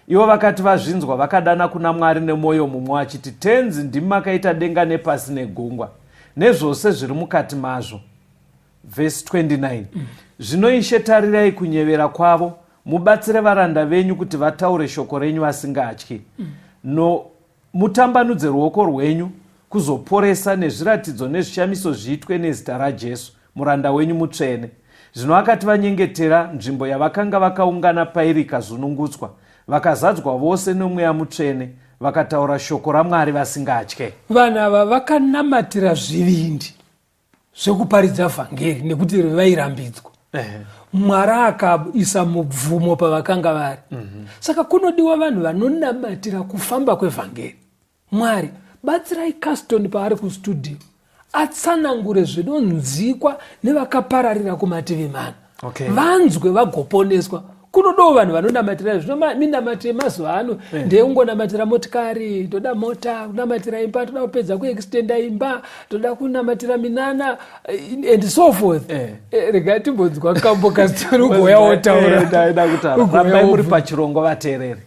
Ivo vakati vazvinzwa vakadana kuna Mwari nemwoyo mumwe vachiti, Tenzi, ndimi makaita denga nepasi negungwa nezvose zviri mukati mazvo. Verse 29. Zvino Ishe, tarirai kunyevera kwavo, mubatsire varanda venyu kuti vataure shoko renyu vasingatyi. No mutambanudze ruoko rwenyu kuzoporesa, nezviratidzo nezvishamiso zviitwe nezita raJesu muranda wenyu mutsvene. Zvino akati vanyengetera, nzvimbo yavakanga vakaungana pairi ikazunungutswa, vakazadzwa vose nomweya mutsvene, vakataura shoko raMwari vasingatye. Vanhu ava vakanamatira zvivindi zvekuparidza vhangeri nekuti vairambidzwa. Mwari akaisa mubvumo pavakanga vari. Saka kunodiwa vanhu vanonamatira kufamba kwevhangeri. Mwari, batsirai Caston paari kustudio atsanangure zvinonzikwa nevakapararira kumativi mana. Vanzwe vagoponeswa. Kunodawo vanhu vanonamatira zvino. Minamato yemazuva ano ndeyekungonamatira motikari, toda mota, kunamatira imba, toda kupedza kuextenda imba, toda kunamatira minana and so forth. Regai timbonzwa kambo Caston ugoya wotaura. Ndaida kutaura. Ugoya Rambai muri wobvunza. pachirongwa, vateereri.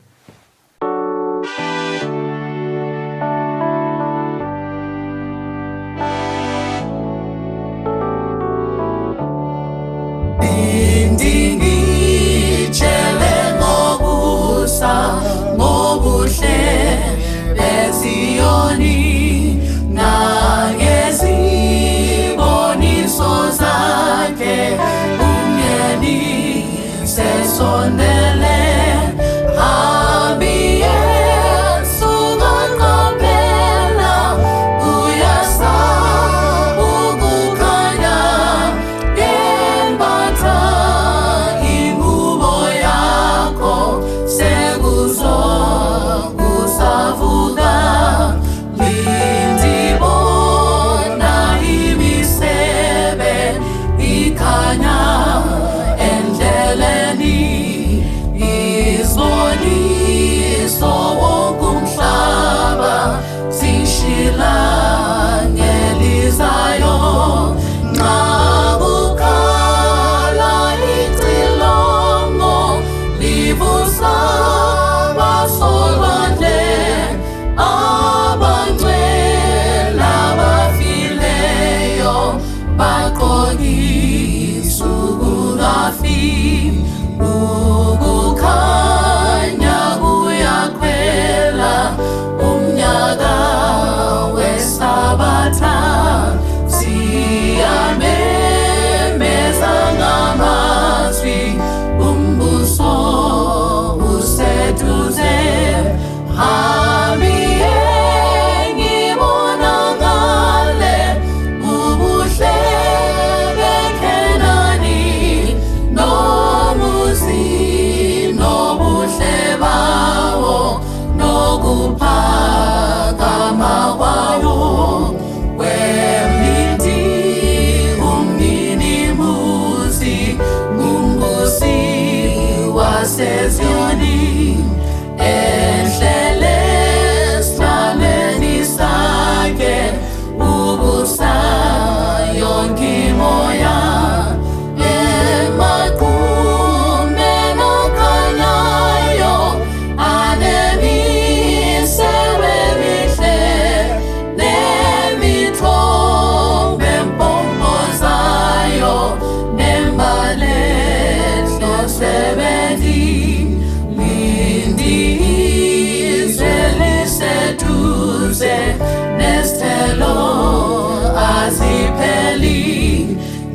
Indingitshele ngobusa ngobuhle beZiyoni nangeziboniso zakhe, umyeni sesondele.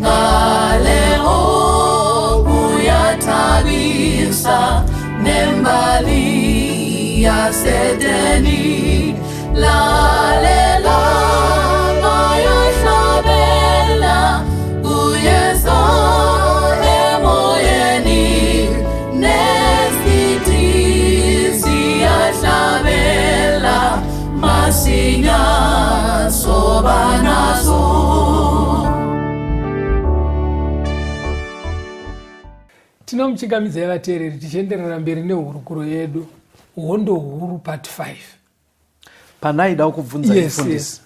Ngale okuyathabisa nembali yasedeni. Lalela bayahlabela uyeza emoyeni nesiti siyahlabela masinya soba naso. Tinomuchingamidzai vateereri tichienderera mberi nehurukuro yedu Hondo Huru Part 5. Pandaida kukubvunza Yes, mufundisi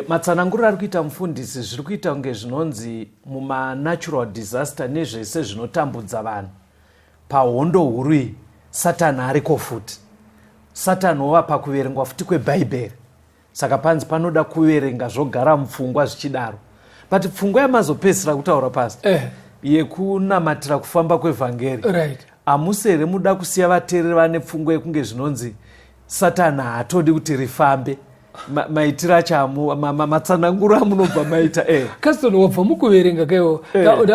matsananguriro ari kuita mufundisi zviri kuita kunge zvinonzi mumanatural disaster nezvese zvinotambudza vanhu pahondo huru iyi satani ariko futi. Satani wova pakuverengwa futi kwebhaibheri. Saka panzi panoda kuverenga zvogara mupfungwa zvichidaro. But pfungwa yamazopedzisira kutaura pastor yekunamatira kufamba kwevhangeri hamusi here muda kusiya vateereri vane pfungwa yekunge zvinonzi satani haatodi kuti rifambe? Maitiro acho matsananguro amunobva maita. Caston, wabva mukuverenga kaiwo.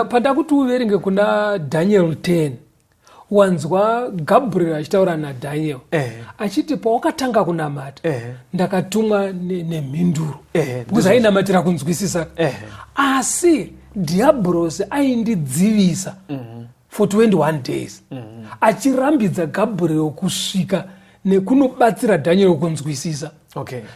Pandakuti uverenge kuna Daniel 10, wanzwa Gabriel achitaura naDaniel achiti pawakatanga kunamata ndakatumwa nemhinduro because ainamatira kunzwisisa. Asi Dhiabhorosi aindidzivisa for 21 days achirambidza Gabriel kusvika nekunobatsira Daniel kunzwisisa.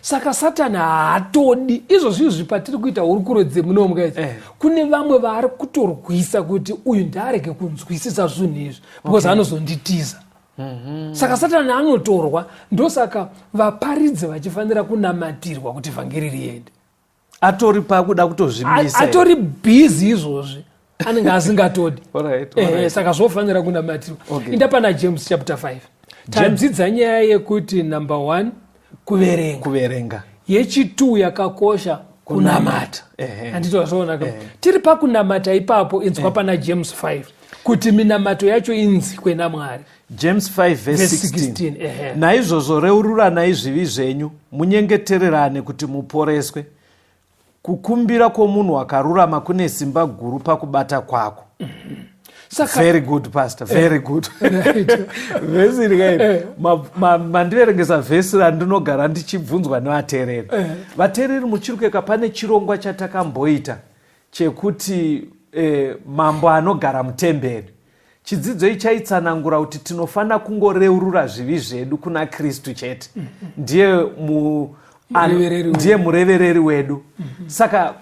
Saka Satani haatodi izvozvo. Izvi patiri kuita hurukuro dzemunomu idzi, kune vamwe vaari kutorwisa kuti uyu ndaarege kunzwisisa zvinhu izvi because anozonditiza. Saka Satani anotorwa. Ndosaka vaparidzi vachifanira kunamatirwa kuti vhangeri riende. Atori pakuda kutozvimisa. Atori bhizi izvozvi, anenge asingatodi. Saka zvofanira kunamatirwa. Inda pana James chapter 5. Tadzidza nyaya yekuti number 1 kuverenga. Kuverenga. Yechi2 yakakosha, kunamata. Handiti wazviona? Tiri pakunamata ipapo, inzwa pana James 5 kuti minamato yacho inzikwe naMwari. James 5 verse Verse 16. 16, ehe. Naizvozvo reururanai zvivi zvenyu, munyengetererane kuti muporeswe. Kukumbira kwomunhu wakarurama kune simba guru pakubata kwako. Saka Very good, pastor, very good. Vhesi iri kai, mandiverengesa vhesi randinogara ndichibvunzwa nevateereri. Vateereri, muchiri kueka pane chirongwa chatakamboita chekuti mambo anogara mutemberi. Chidzidzo ichi chaitsanangura kuti tinofanira kungoreurura zvivi zvedu kuna Kristu chete. Ndiye Murevereri ndiye murevereri wedu. Saka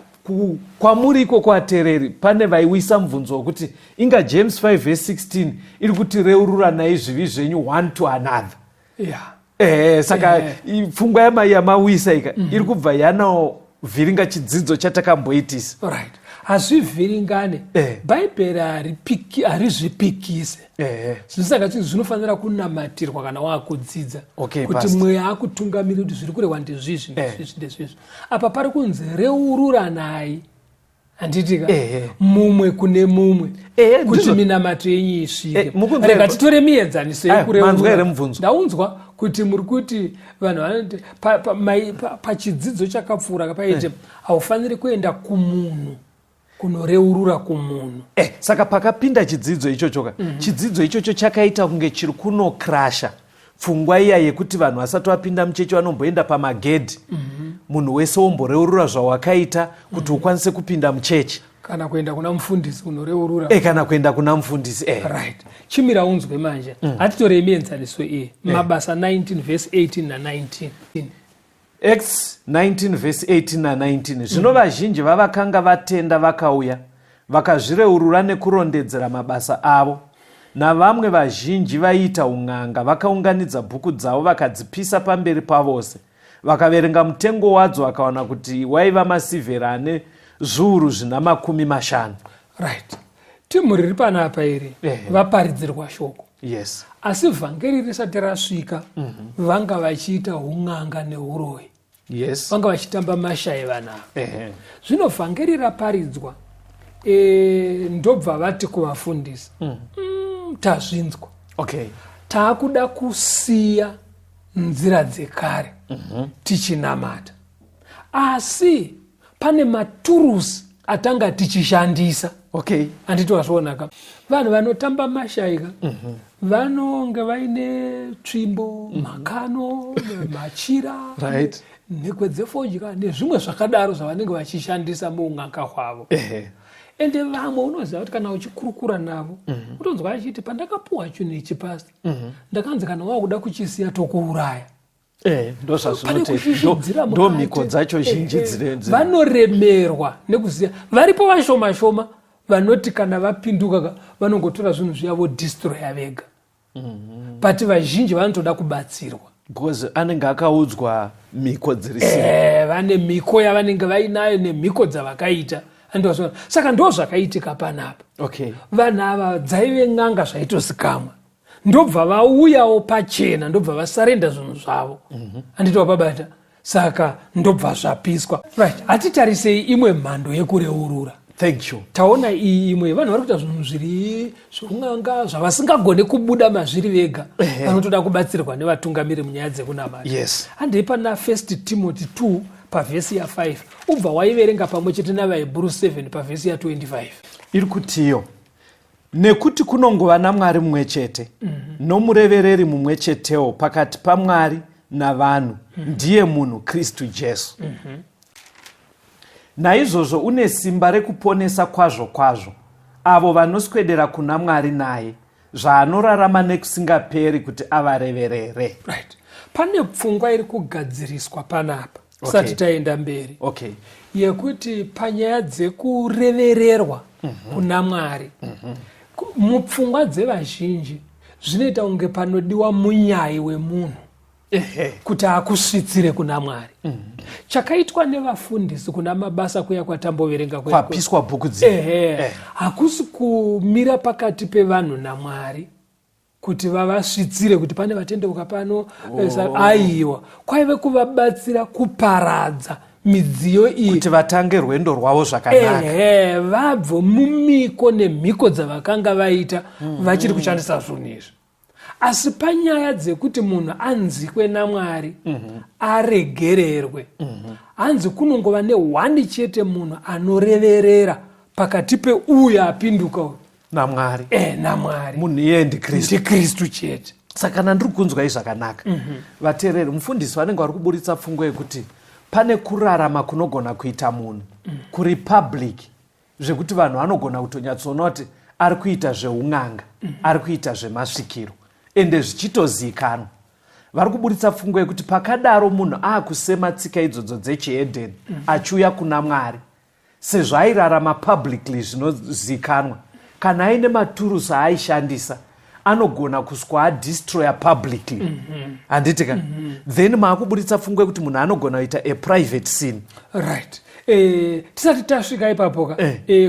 kwamuri ikoko vateereri, pane vaiwisa mubvunzo wekuti inga James 5 verse 16 iri kuti reururanai zvivi zvenyu one to another. Saka pfungwa yamawisa ika iri kubva yanaovhiringa chidzidzo chatakamboitisa. Right, hazvivhiringane. Bhaibheri harizvipikise. Zvinosaka chinhu zvinofanira kunamatirwa kana waakudzidza kuti Pastor. mweya akutungamiri kuti zviri kurehwa ndezvizvi, ndezvizvi, ndezvizvi. Apa pari kunzi reururanai, handitika, mumwe kune mumwe kuti minamato yenyu isvike. Mukunzwa Rega titore mienzaniso Ayo, yekureurura. manzwa here mubvunzo? Ndaunzwa kuti muri kuti vanhu vanoti pachidzidzo chakapfuura paiti haufaniri kuenda kumunhu kunoreurura kumunhu. Saka pakapinda chidzidzo ichocho ka, chidzidzo ichocho chakaita kunge chiri kunokrasha pfungwa iya yekuti vanhu vasati vapinda muchechi vanomboenda pamagedhi, munhu wese womboreurura zvawakaita kuti ukwanise kupinda muchechi. Kana kuenda kuna mufundisi kunoreurura. Kana kuenda kuna mufundisi. Right, chimira unzwe manje. Hatitorei mienzaniso iyi. Mabasa 19 verse 18 na19. Acts 19 verse 18 na19. Zvino vazhinji vavakanga vatenda vakauya, vakazvireurura nekurondedzera mabasa avo. Navamwe vazhinji vaiita un'anga vakaunganidza bhuku dzavo, vakadzipisa pamberi pavose. Vakaverenga mutengo wadzo, vakawana kuti waiva masivhera ane 450. Right, timu riri panapa iri vaparidzirwa shoko. Asi vhangeri risati rasvika, vanga vachiita un'anga neuroyi. Vanga vachitamba mashai vanhu ava. Zvino vhangeri raparidzwa, ndobva vati kuvafundisi, tazvinzwa. Taakuda kusiya nzira dzekare tichinamata, asi pane maturusi. Atanga tichishandisa. Handiti wazvionaka, vanhu vanotamba mashaika vanonge vaine tsvimbo, makano, machira, nhekwe dzefodya nezvimwe zvakadaro zvavanenge vachishandisa muun'anga hwavo. Ende vamwe unoziva kuti kana uchikurukura navo, utonzwa achiti, "Pandakapuwa chinhu ichi pasi, ndakanzi kana wakuda kuchisiya tokuuraya." Ndo Pane zvazvinote kushishidzira ndo mukati. Mhiko dzacho zhinji Vanoremerwa nekuziva. Varipo vashoma shoma vanoti kana vapinduka ka, vanongotora zvinhu zviya vodestroya vega, but vazhinji vanotoda kubatsirwa. Because anenge akaudzwa mhiko dziri sei. Vane mhiko yavanenge vainayo nemhiko dzavakaita, andozvona. Saka ndo zvakaitika panapa. Vanhu ava dzaive n'anga, zvaitosikamwa, ndobva vauyawo pachena, ndobva vasurrender zvinhu zvavo. Handiti wapabata? Saka ndobva zvapiswa. Right, hatitarisei imwe mhando yekureurura. Thank you. Taona iyi imwe, vanhu vari kuita zvinhu zviri zvekun'anga zvavasingagone kubuda mazviri vega, vanotoda kubatsirwa nevatungamiri munyaya dzekunamata. Handei pana First Timothy 2 pavhesi ya5, ubva waiverenga pamwe chete navaHebhuru 7 pavhesi ya25. Iri kutiyo, "Nekuti kunongova naMwari mumwe chete, nomurevereri mumwe chetewo pakati paMwari navanhu, ndiye munhu Kristu Jesu. Naizvozvo une simba rekuponesa kwazvo kwazvo avo vanoswedera kuna Mwari naye, zvaanorarama nekusingaperi kuti avareverere." Right, pane pfungwa iri kugadziriswa panapa tisati taenda mberi, yekuti panyaya dzekurevererwa kuna Mwari, mupfungwa dzevazhinji zvinoita kunge panodiwa munyai wemunhu kuti akusvitsire kuna Mwari. Chakaitwa nevafundisi kuna Mabasa kuya kwatamboverenga kuya Kwapiswa bhuku dzino. Ehe, hakusi kumira pakati pevanhu naMwari kuti vavasvitsire kuti pane vatendeuka pano. Aiwa, kwaive kuvabatsira kuparadza midziyo iyi kuti vatange rwendo rwavo zvakanaka. Ehe, vabve mumiko nemhiko dzavakanga vaita vachiri kushandisa zvinhu izvi. Asi panyaya dzekuti munhu anzikwe naMwari, aregererwe, hanzi kunongova nehwani chete, munhu anoreverera pakati peuyo apinduka uyu naMwari. Namwari. Munhu iyeye ndiKristu. NdiKristu chete. Saka kana ndiri kunzwai zvakanaka, vateereri, mufundisi vanenge vari kuburitsa pfungwa yekuti pane kurarama kunogona kuita munhu kuri public, zvekuti vanhu vanogona kutonyatsoona kuti ari kuita zveun'anga, ari kuita zvemasvikiro, ende zvichitozikanwa. Vari kuburitsa pfungwa yekuti pakadaro munhu aakusema tsika idzodzo dzechihedheni achiuya kuna Mwari, sezvo airarama publicly zvinozikanwa, kana aine maturusi aaishandisa anogona kuswa adestroya publicly, handiti ka? Then maakuburitsa pfungwa yekuti munhu anogona kuita a private sin. Right, tisati tasvika ipapo ka,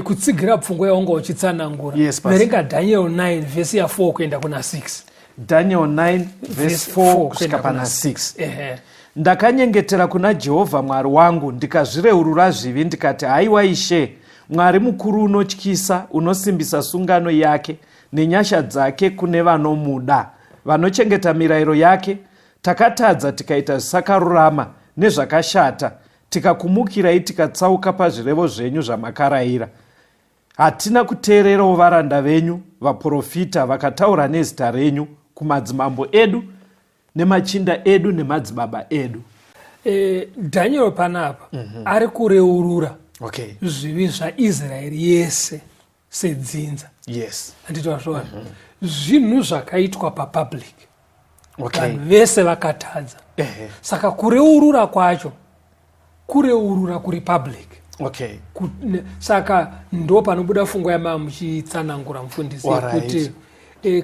kutsigira pfungwa yaunga uchitsanangura, Yes, Pastor. verenga Daniel 9 vhesi ya4 kuenda kuna 6. Daniel 9 verse 4 kusvika kuenda pana kuna 6. Ehe. "Ndakanyengetera kuna Jehovha Mwari wangu, ndikazvireurura zvivi, ndikati, 'Haiwa Ishe Mwari mukuru, unotyisa, unosimbisa sungano yake nenyasha dzake kune vanomuda, vanochengeta mirayiro yake, takatadza tikaita zvisakarurama nezvakashata, tikakumukirai, tikatsauka pazvirevo zvenyu zvamakarayira. Hatina kuteererawo varanda venyu vaprofita, vakataura nezita renyu kumadzimambo edu nemachinda edu nemadzibaba edu.'" Daniel panapa ari kureurura zvivi zvaIsraeri yese sedzinza. Handiti wazviona? Zvinhu zvakaitwa papublic, vanhu vese vakatadza. Saka kureurura kwacho kureurura kuri public. Saka ndo panobuda pfungwa yamaa muchitsanangura, mufundisi, yekuti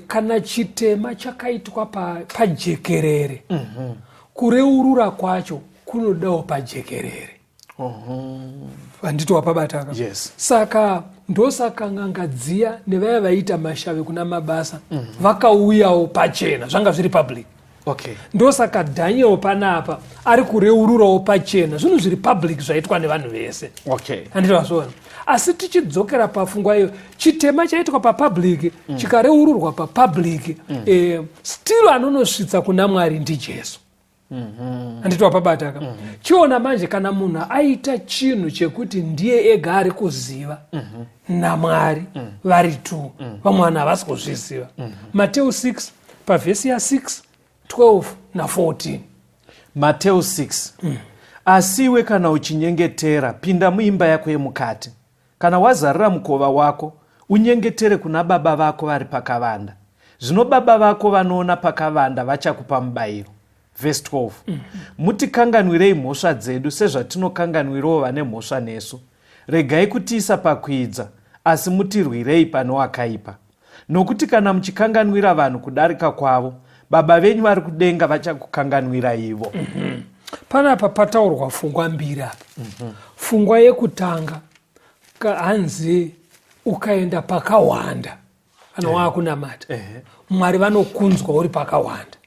kana chitema chakaitwa pajekerere, kureurura kwacho kunodawo pajekerere. Handiti wapabataka? Yes. Saka ndosaka n'anga dziya nevaya vaiita mashave kuna Mabasa vakauyawo pachena, zvanga zviri public. Ndosaka Daniel panapa ari kureururawo pachena zvinhu zviri public zvaitwa nevanhu vese. Handiti wazviona? Asi tichidzokera pafungwa iyo, chitema chaitwa papublic, chikareururwa papublic, still anonosvitsa kuna Mwari ndiJesu. Handiti wapabata ka? Chiona manje, kana munhu aita chinhu chekuti ndiye ega ari kuziva naMwari vari two, vamwe vanhu havasi kuzviziva. Mateu 6 pavhesi ya6, 12 na14. Mateu 6. Asi iwe kana uchinyengetera, pinda muimba yako yemukati, kana wazarura mukova wako, unyengetere kuna Baba vako vari pakavanda. Zvino Baba vako vanoona pakavanda vachakupa mubayiro. Vhesi 12. Mutikanganwirei mhosva dzedu, sezvatinokanganwirawo vane mhosva nesu. Regai kutiisa pakuidza, asi mutirwirei pane wakaipa. Nokuti kana muchikanganwira vanhu kudarika kwavo, Baba venyu vari kudenga vachakukanganwira ivo. Panapa pataurwa pfungwa mbiri apa. Pfungwa yekutanga, hanzi ukaenda pakawanda kana waakunamata, Mwari vanokunzwa uri pakawanda.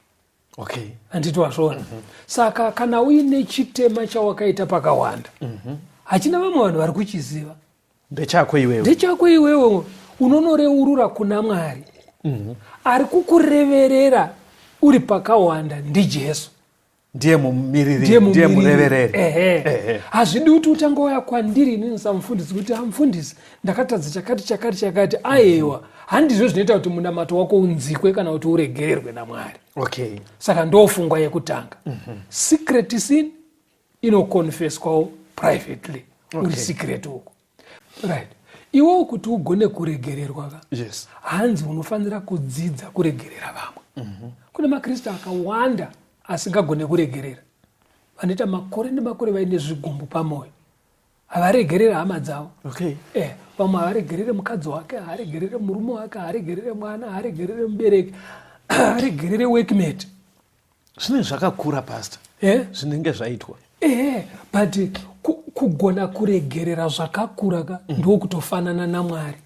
Handiti wazviona? Saka kana uine chitema chawakaita pakawanda, hachina vamwe vanhu vari kuchiziva. Ndechako iwewe. Ndechako iwewe, unonoreurura kuna Mwari. Ari kukureverera uri pakawanda ndiJesu. Ndiye mumiriri, ndiye murevereri. Ehe. Hazvidi kuti utange wauya kwandiri inini samufundisi kuti, "Amufundisi, ndakatadza chakati, chakati, chakati." Aiwa, handizvo zvinoita kuti munamato wako unzikwe kana kuti uregererwe naMwari. Saka ndofungwa yekutanga. Secret sin inoconfeswawo privately, uri secret uko, right? Iwewo kuti ugone kuregererwa ka, hanzi unofanira kudzidza kuregerera vamwe. Kune maKristu akawanda asingagone kuregerera, vanoita makore nemakore vaine zvigumbu pamwoyo, havaregerere hama dzavo. Vamwe havaregerere mukadzi wake, haaregerere murume wake, haaregerere mwana, haaregerere mubereki, haaregerere workmate. Zvinenge zvakakura, pastor. Zvinenge zvaitwa. Ehe, but kugona kuregerera zvakakura ka, ndokutofanana naMwari.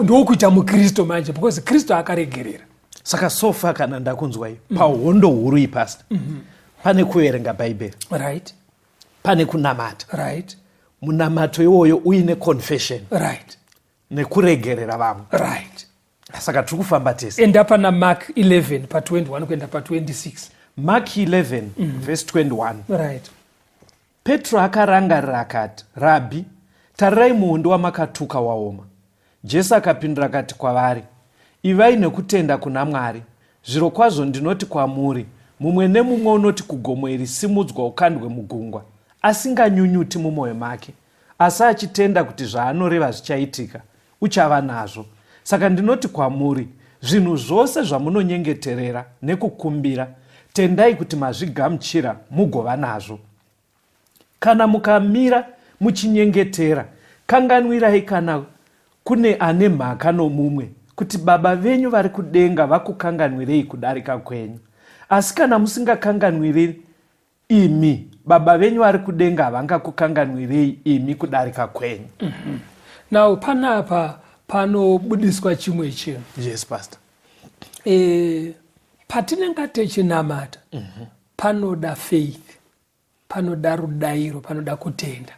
Ndokuita muKristu manje, because Kristu akaregerera. Saka so far kana ndakunzwai, pahondo huru iyi, pastor, pane kuverenga Bhaibheri, pane kunamata, munamato iwoyo uine confession, nekuregerera vamwe. Saka tiri kufamba tese. Enda pana Mark 11 pa21 kuenda pa26. Mark 11 verse 21. Petro akarangarira akati, "Rabhi, tarirai, muonde wamakatuka waoma." Jesu akapindura akati kwavari, "Ivai nekutenda kuna Mwari. Zviro kwazvo ndinoti kwamuri, mumwe nemumwe unoti kugomo iri, 'Simudzwa ukandwe mugungwa,' asinganyunyuti mumwoyo make, asi achitenda kuti zvaanoreva zvichaitika, uchava nazvo. Saka ndinoti kwamuri, zvinhu zvose zvamunonyengeterera nekukumbira, tendai kuti mazvigamuchira, mugova nazvo. Kana mukamira muchinyengetera, kanganwirai kana kune ane mhaka nomumwe, kuti Baba venyu vari kudenga vakukanganwirei kudarika kwenyu. Asi kana musingakanganwiri imi, Baba venyu vari kudenga havangakukanganwirei imi kudarika kwenyu. Now panapa panobudiswa chimwe chinhu. Yes, pastor. Patinenge techinamata, panoda faith, panoda rudayiro, panoda kutenda.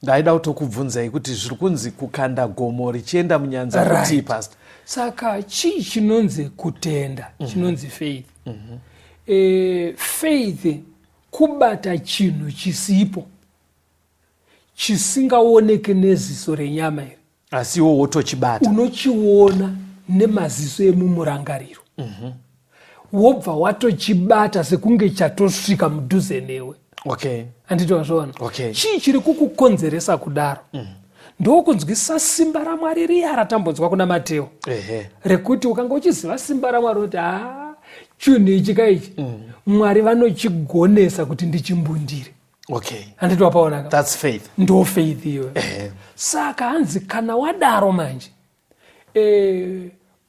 Ndaida kutokubvunzai kuti zviri kunzi kukanda gomo richienda munyanza kutii, pastor? Saka chii chinonzi kutenda, chinonzi faith? Faith kubata chinhu chisipo, chisingaoneke neziso renyama iri. Asi iwo wotochibata. Unochiona nemaziso emumurangariro, wobva watochibata sekunge chatosvika mudhuze newe. Handiti wazviona? Okay. Chii chiri kukukonzeresa kudaro? Ndokunzwisisa simba raMwari riya ratambonzwa kuna Mateo, rekuti ukanga uchiziva simba raMwari unoti, "Ha, chinhu ichi kaichi, Mwari vanochigonesa kuti ndichimbundire." Handiti wapaona ka? That's faith. Ndo faith iyoyo. Saka hanzi kana wadaro manje,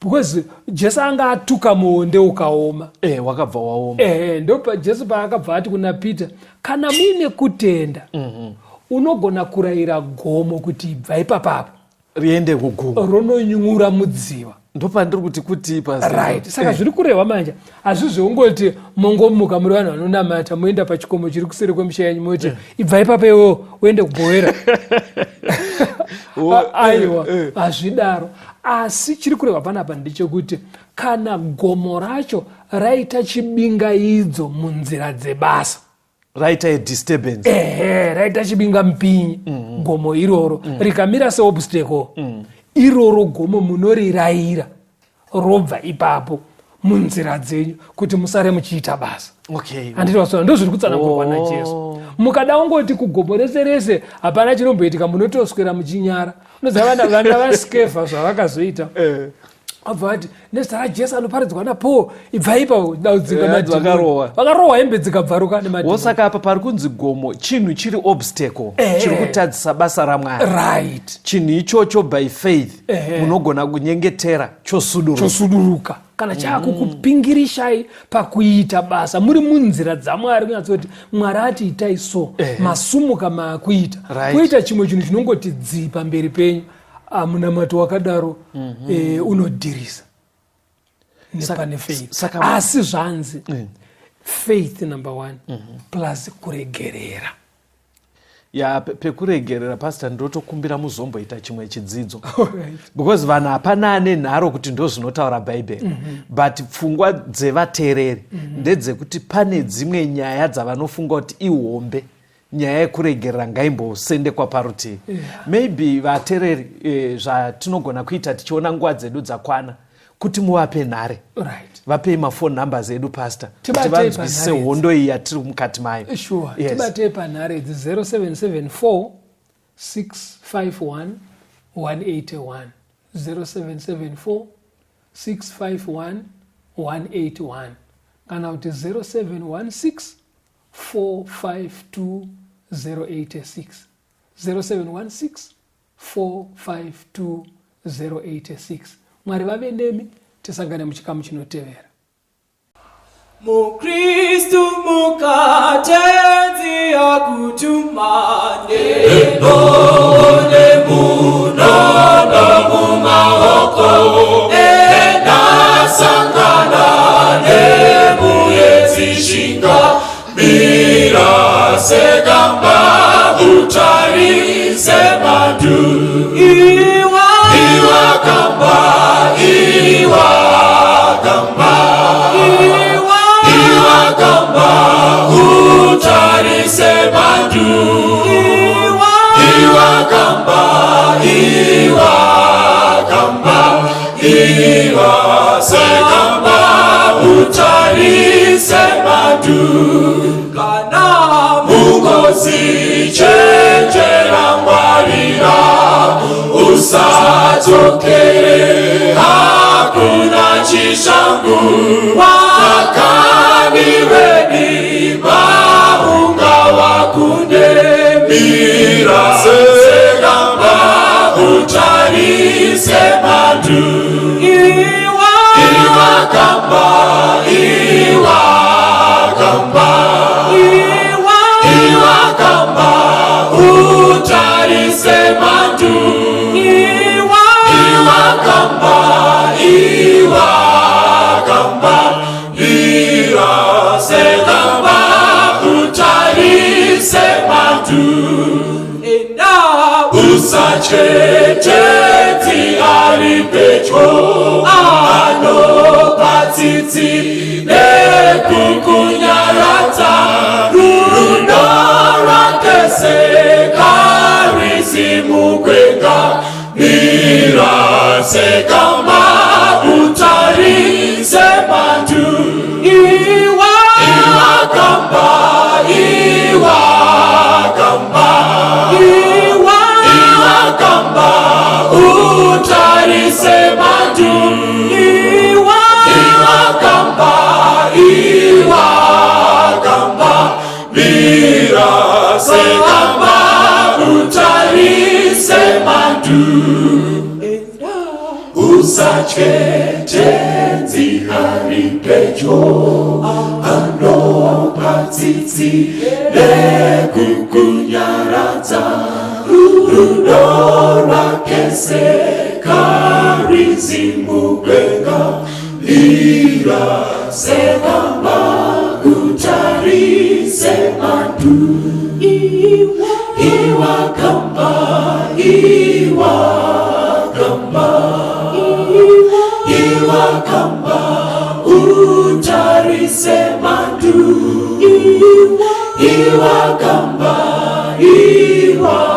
because Jesu anga atuka muonde ukaoma. Wakabva waoma. Ndopa Jesu paakabva ati kuna Peter, "Kana muine kutenda, unogona kurayira gomo kuti ibva ipapapo riende kugungwa, rononyura mudziva." Ndopandiri kuti kutii pastor? Right, saka zviri kurehwa manje hazvizveungoti mongomuka muri vanhu vanonamata, moenda pachikomo chiri kuseri kwemisha yenyu, moti ibva ipapa iwewo uende kuBuhera. Aiwa, hazvidaro. Asi chiri kurehwa panapa ndechekuti kana gomo racho raita chibingaidzo munzira dzebasa, raita disturbance. Ehe, raita chibingamupinyi. Gomo iroro rikamira seobstacle, iroro gomo munorirayira robva ipapo munzira dzenyu kuti musare muchiita basa. Handiti wasona? Ndo zviri kutsanangurwa naJesu. Mukada kungoti kugomo rese rese, hapana chinomboitika, munotoswera muchinyara. Unoziva vana vaSkevha zvavakazoita? Abva vati, "Nezita raJesu anoparidzwa naPaul, ibva ipapo." Daudzinga madhimoni. Vakarohwa. Vakarohwa, hembe dzikabvaruka nemadhimoni. Wosaka apa pari kunzi gomo chinhu chiri obstacle chiri kutadzisa basa raMwari. Chinhu ichocho by faith munogona kunyengetera chosuduruka. Chosuduruka kana chaakukupingirishai pakuita basa muri munzira dzaMwari, kunyatsoti Mwari ati itai so, masumuka maakuita, kuita chimwe chinhu chinongoti dzii pamberi penyu. Munamato wakadaro unodhirisa nepane faith. Asi zvanzi faith number one plus kuregerera. Ya, pekuregerera pastor, ndotokumbira muzomboita chimwe chidzidzo, because vanhu hapana ane nharo kuti ndo zvinotaura Bhaibheri, but pfungwa dzevateereri ndedzekuti pane dzimwe nyaya dzavanofunga kuti ihombe, nyaya yekuregerera ngaimbosendekwa parutivi. Maybe vateereri, zvatinogona kuita, tichiona nguva dzedu dzakwana, kuti muvape nhare, vapei mafone numbers edu, pastor, kuti Tibatei vanzwisise panhare. Hondo iyi yatiri mukati mayo. Sure. Tibatei panhare idzi: 0774 651 181, 0774 651 181, kana kuti 0716 452 086, 0716 452 086. Mwari vave nemi, tisangane muchikamu chinotevera. Mukristu, muka, Tenzi akutuma nenone munono mumaoko, endasangana nemuedzishinga, mira segamba, utarise mhandu. Iwa, iwa gamba, iwa gamba, iwa, iwa gamba, utarise mhandu. Iwa, iwa gamba, iwa gamba, iwa segamba, utarise mhandu. Kana mungozi, chenjera, ngwarira, usadzokere, hakuna chishangu wakaniweni maunga wakunde. Mira segamba, utarise mhandu. Iwa, iwa gamba, iwa gamba, iwa, iwa gamba, utarise mhandu. Iwa, iwa gamba, iwa gamba, mira segamba, utarise mhandu. Enda, usatye, Tenzi ari pedyo, anopa tsitsi nekukunyaradza, rudo rwake sekarwizi mugwenga. Mira segamba, utarise mhandu. Iwa, iwa gamba, iwa gamba, iwa, iwa gamba, utarise mhandu. Iwa, iwa gamba, iwa gamba, mira segamba, utarise mhandu. Usatye, Tenzi ari pedyo, anopa tsitsi nekukunyaradza, rudo rwake sekarwizi mugwenga. Sekamba utarise mandu Iwakamba, iwakamba, iwakamba utarise mandu Iwakamba, iwakamba.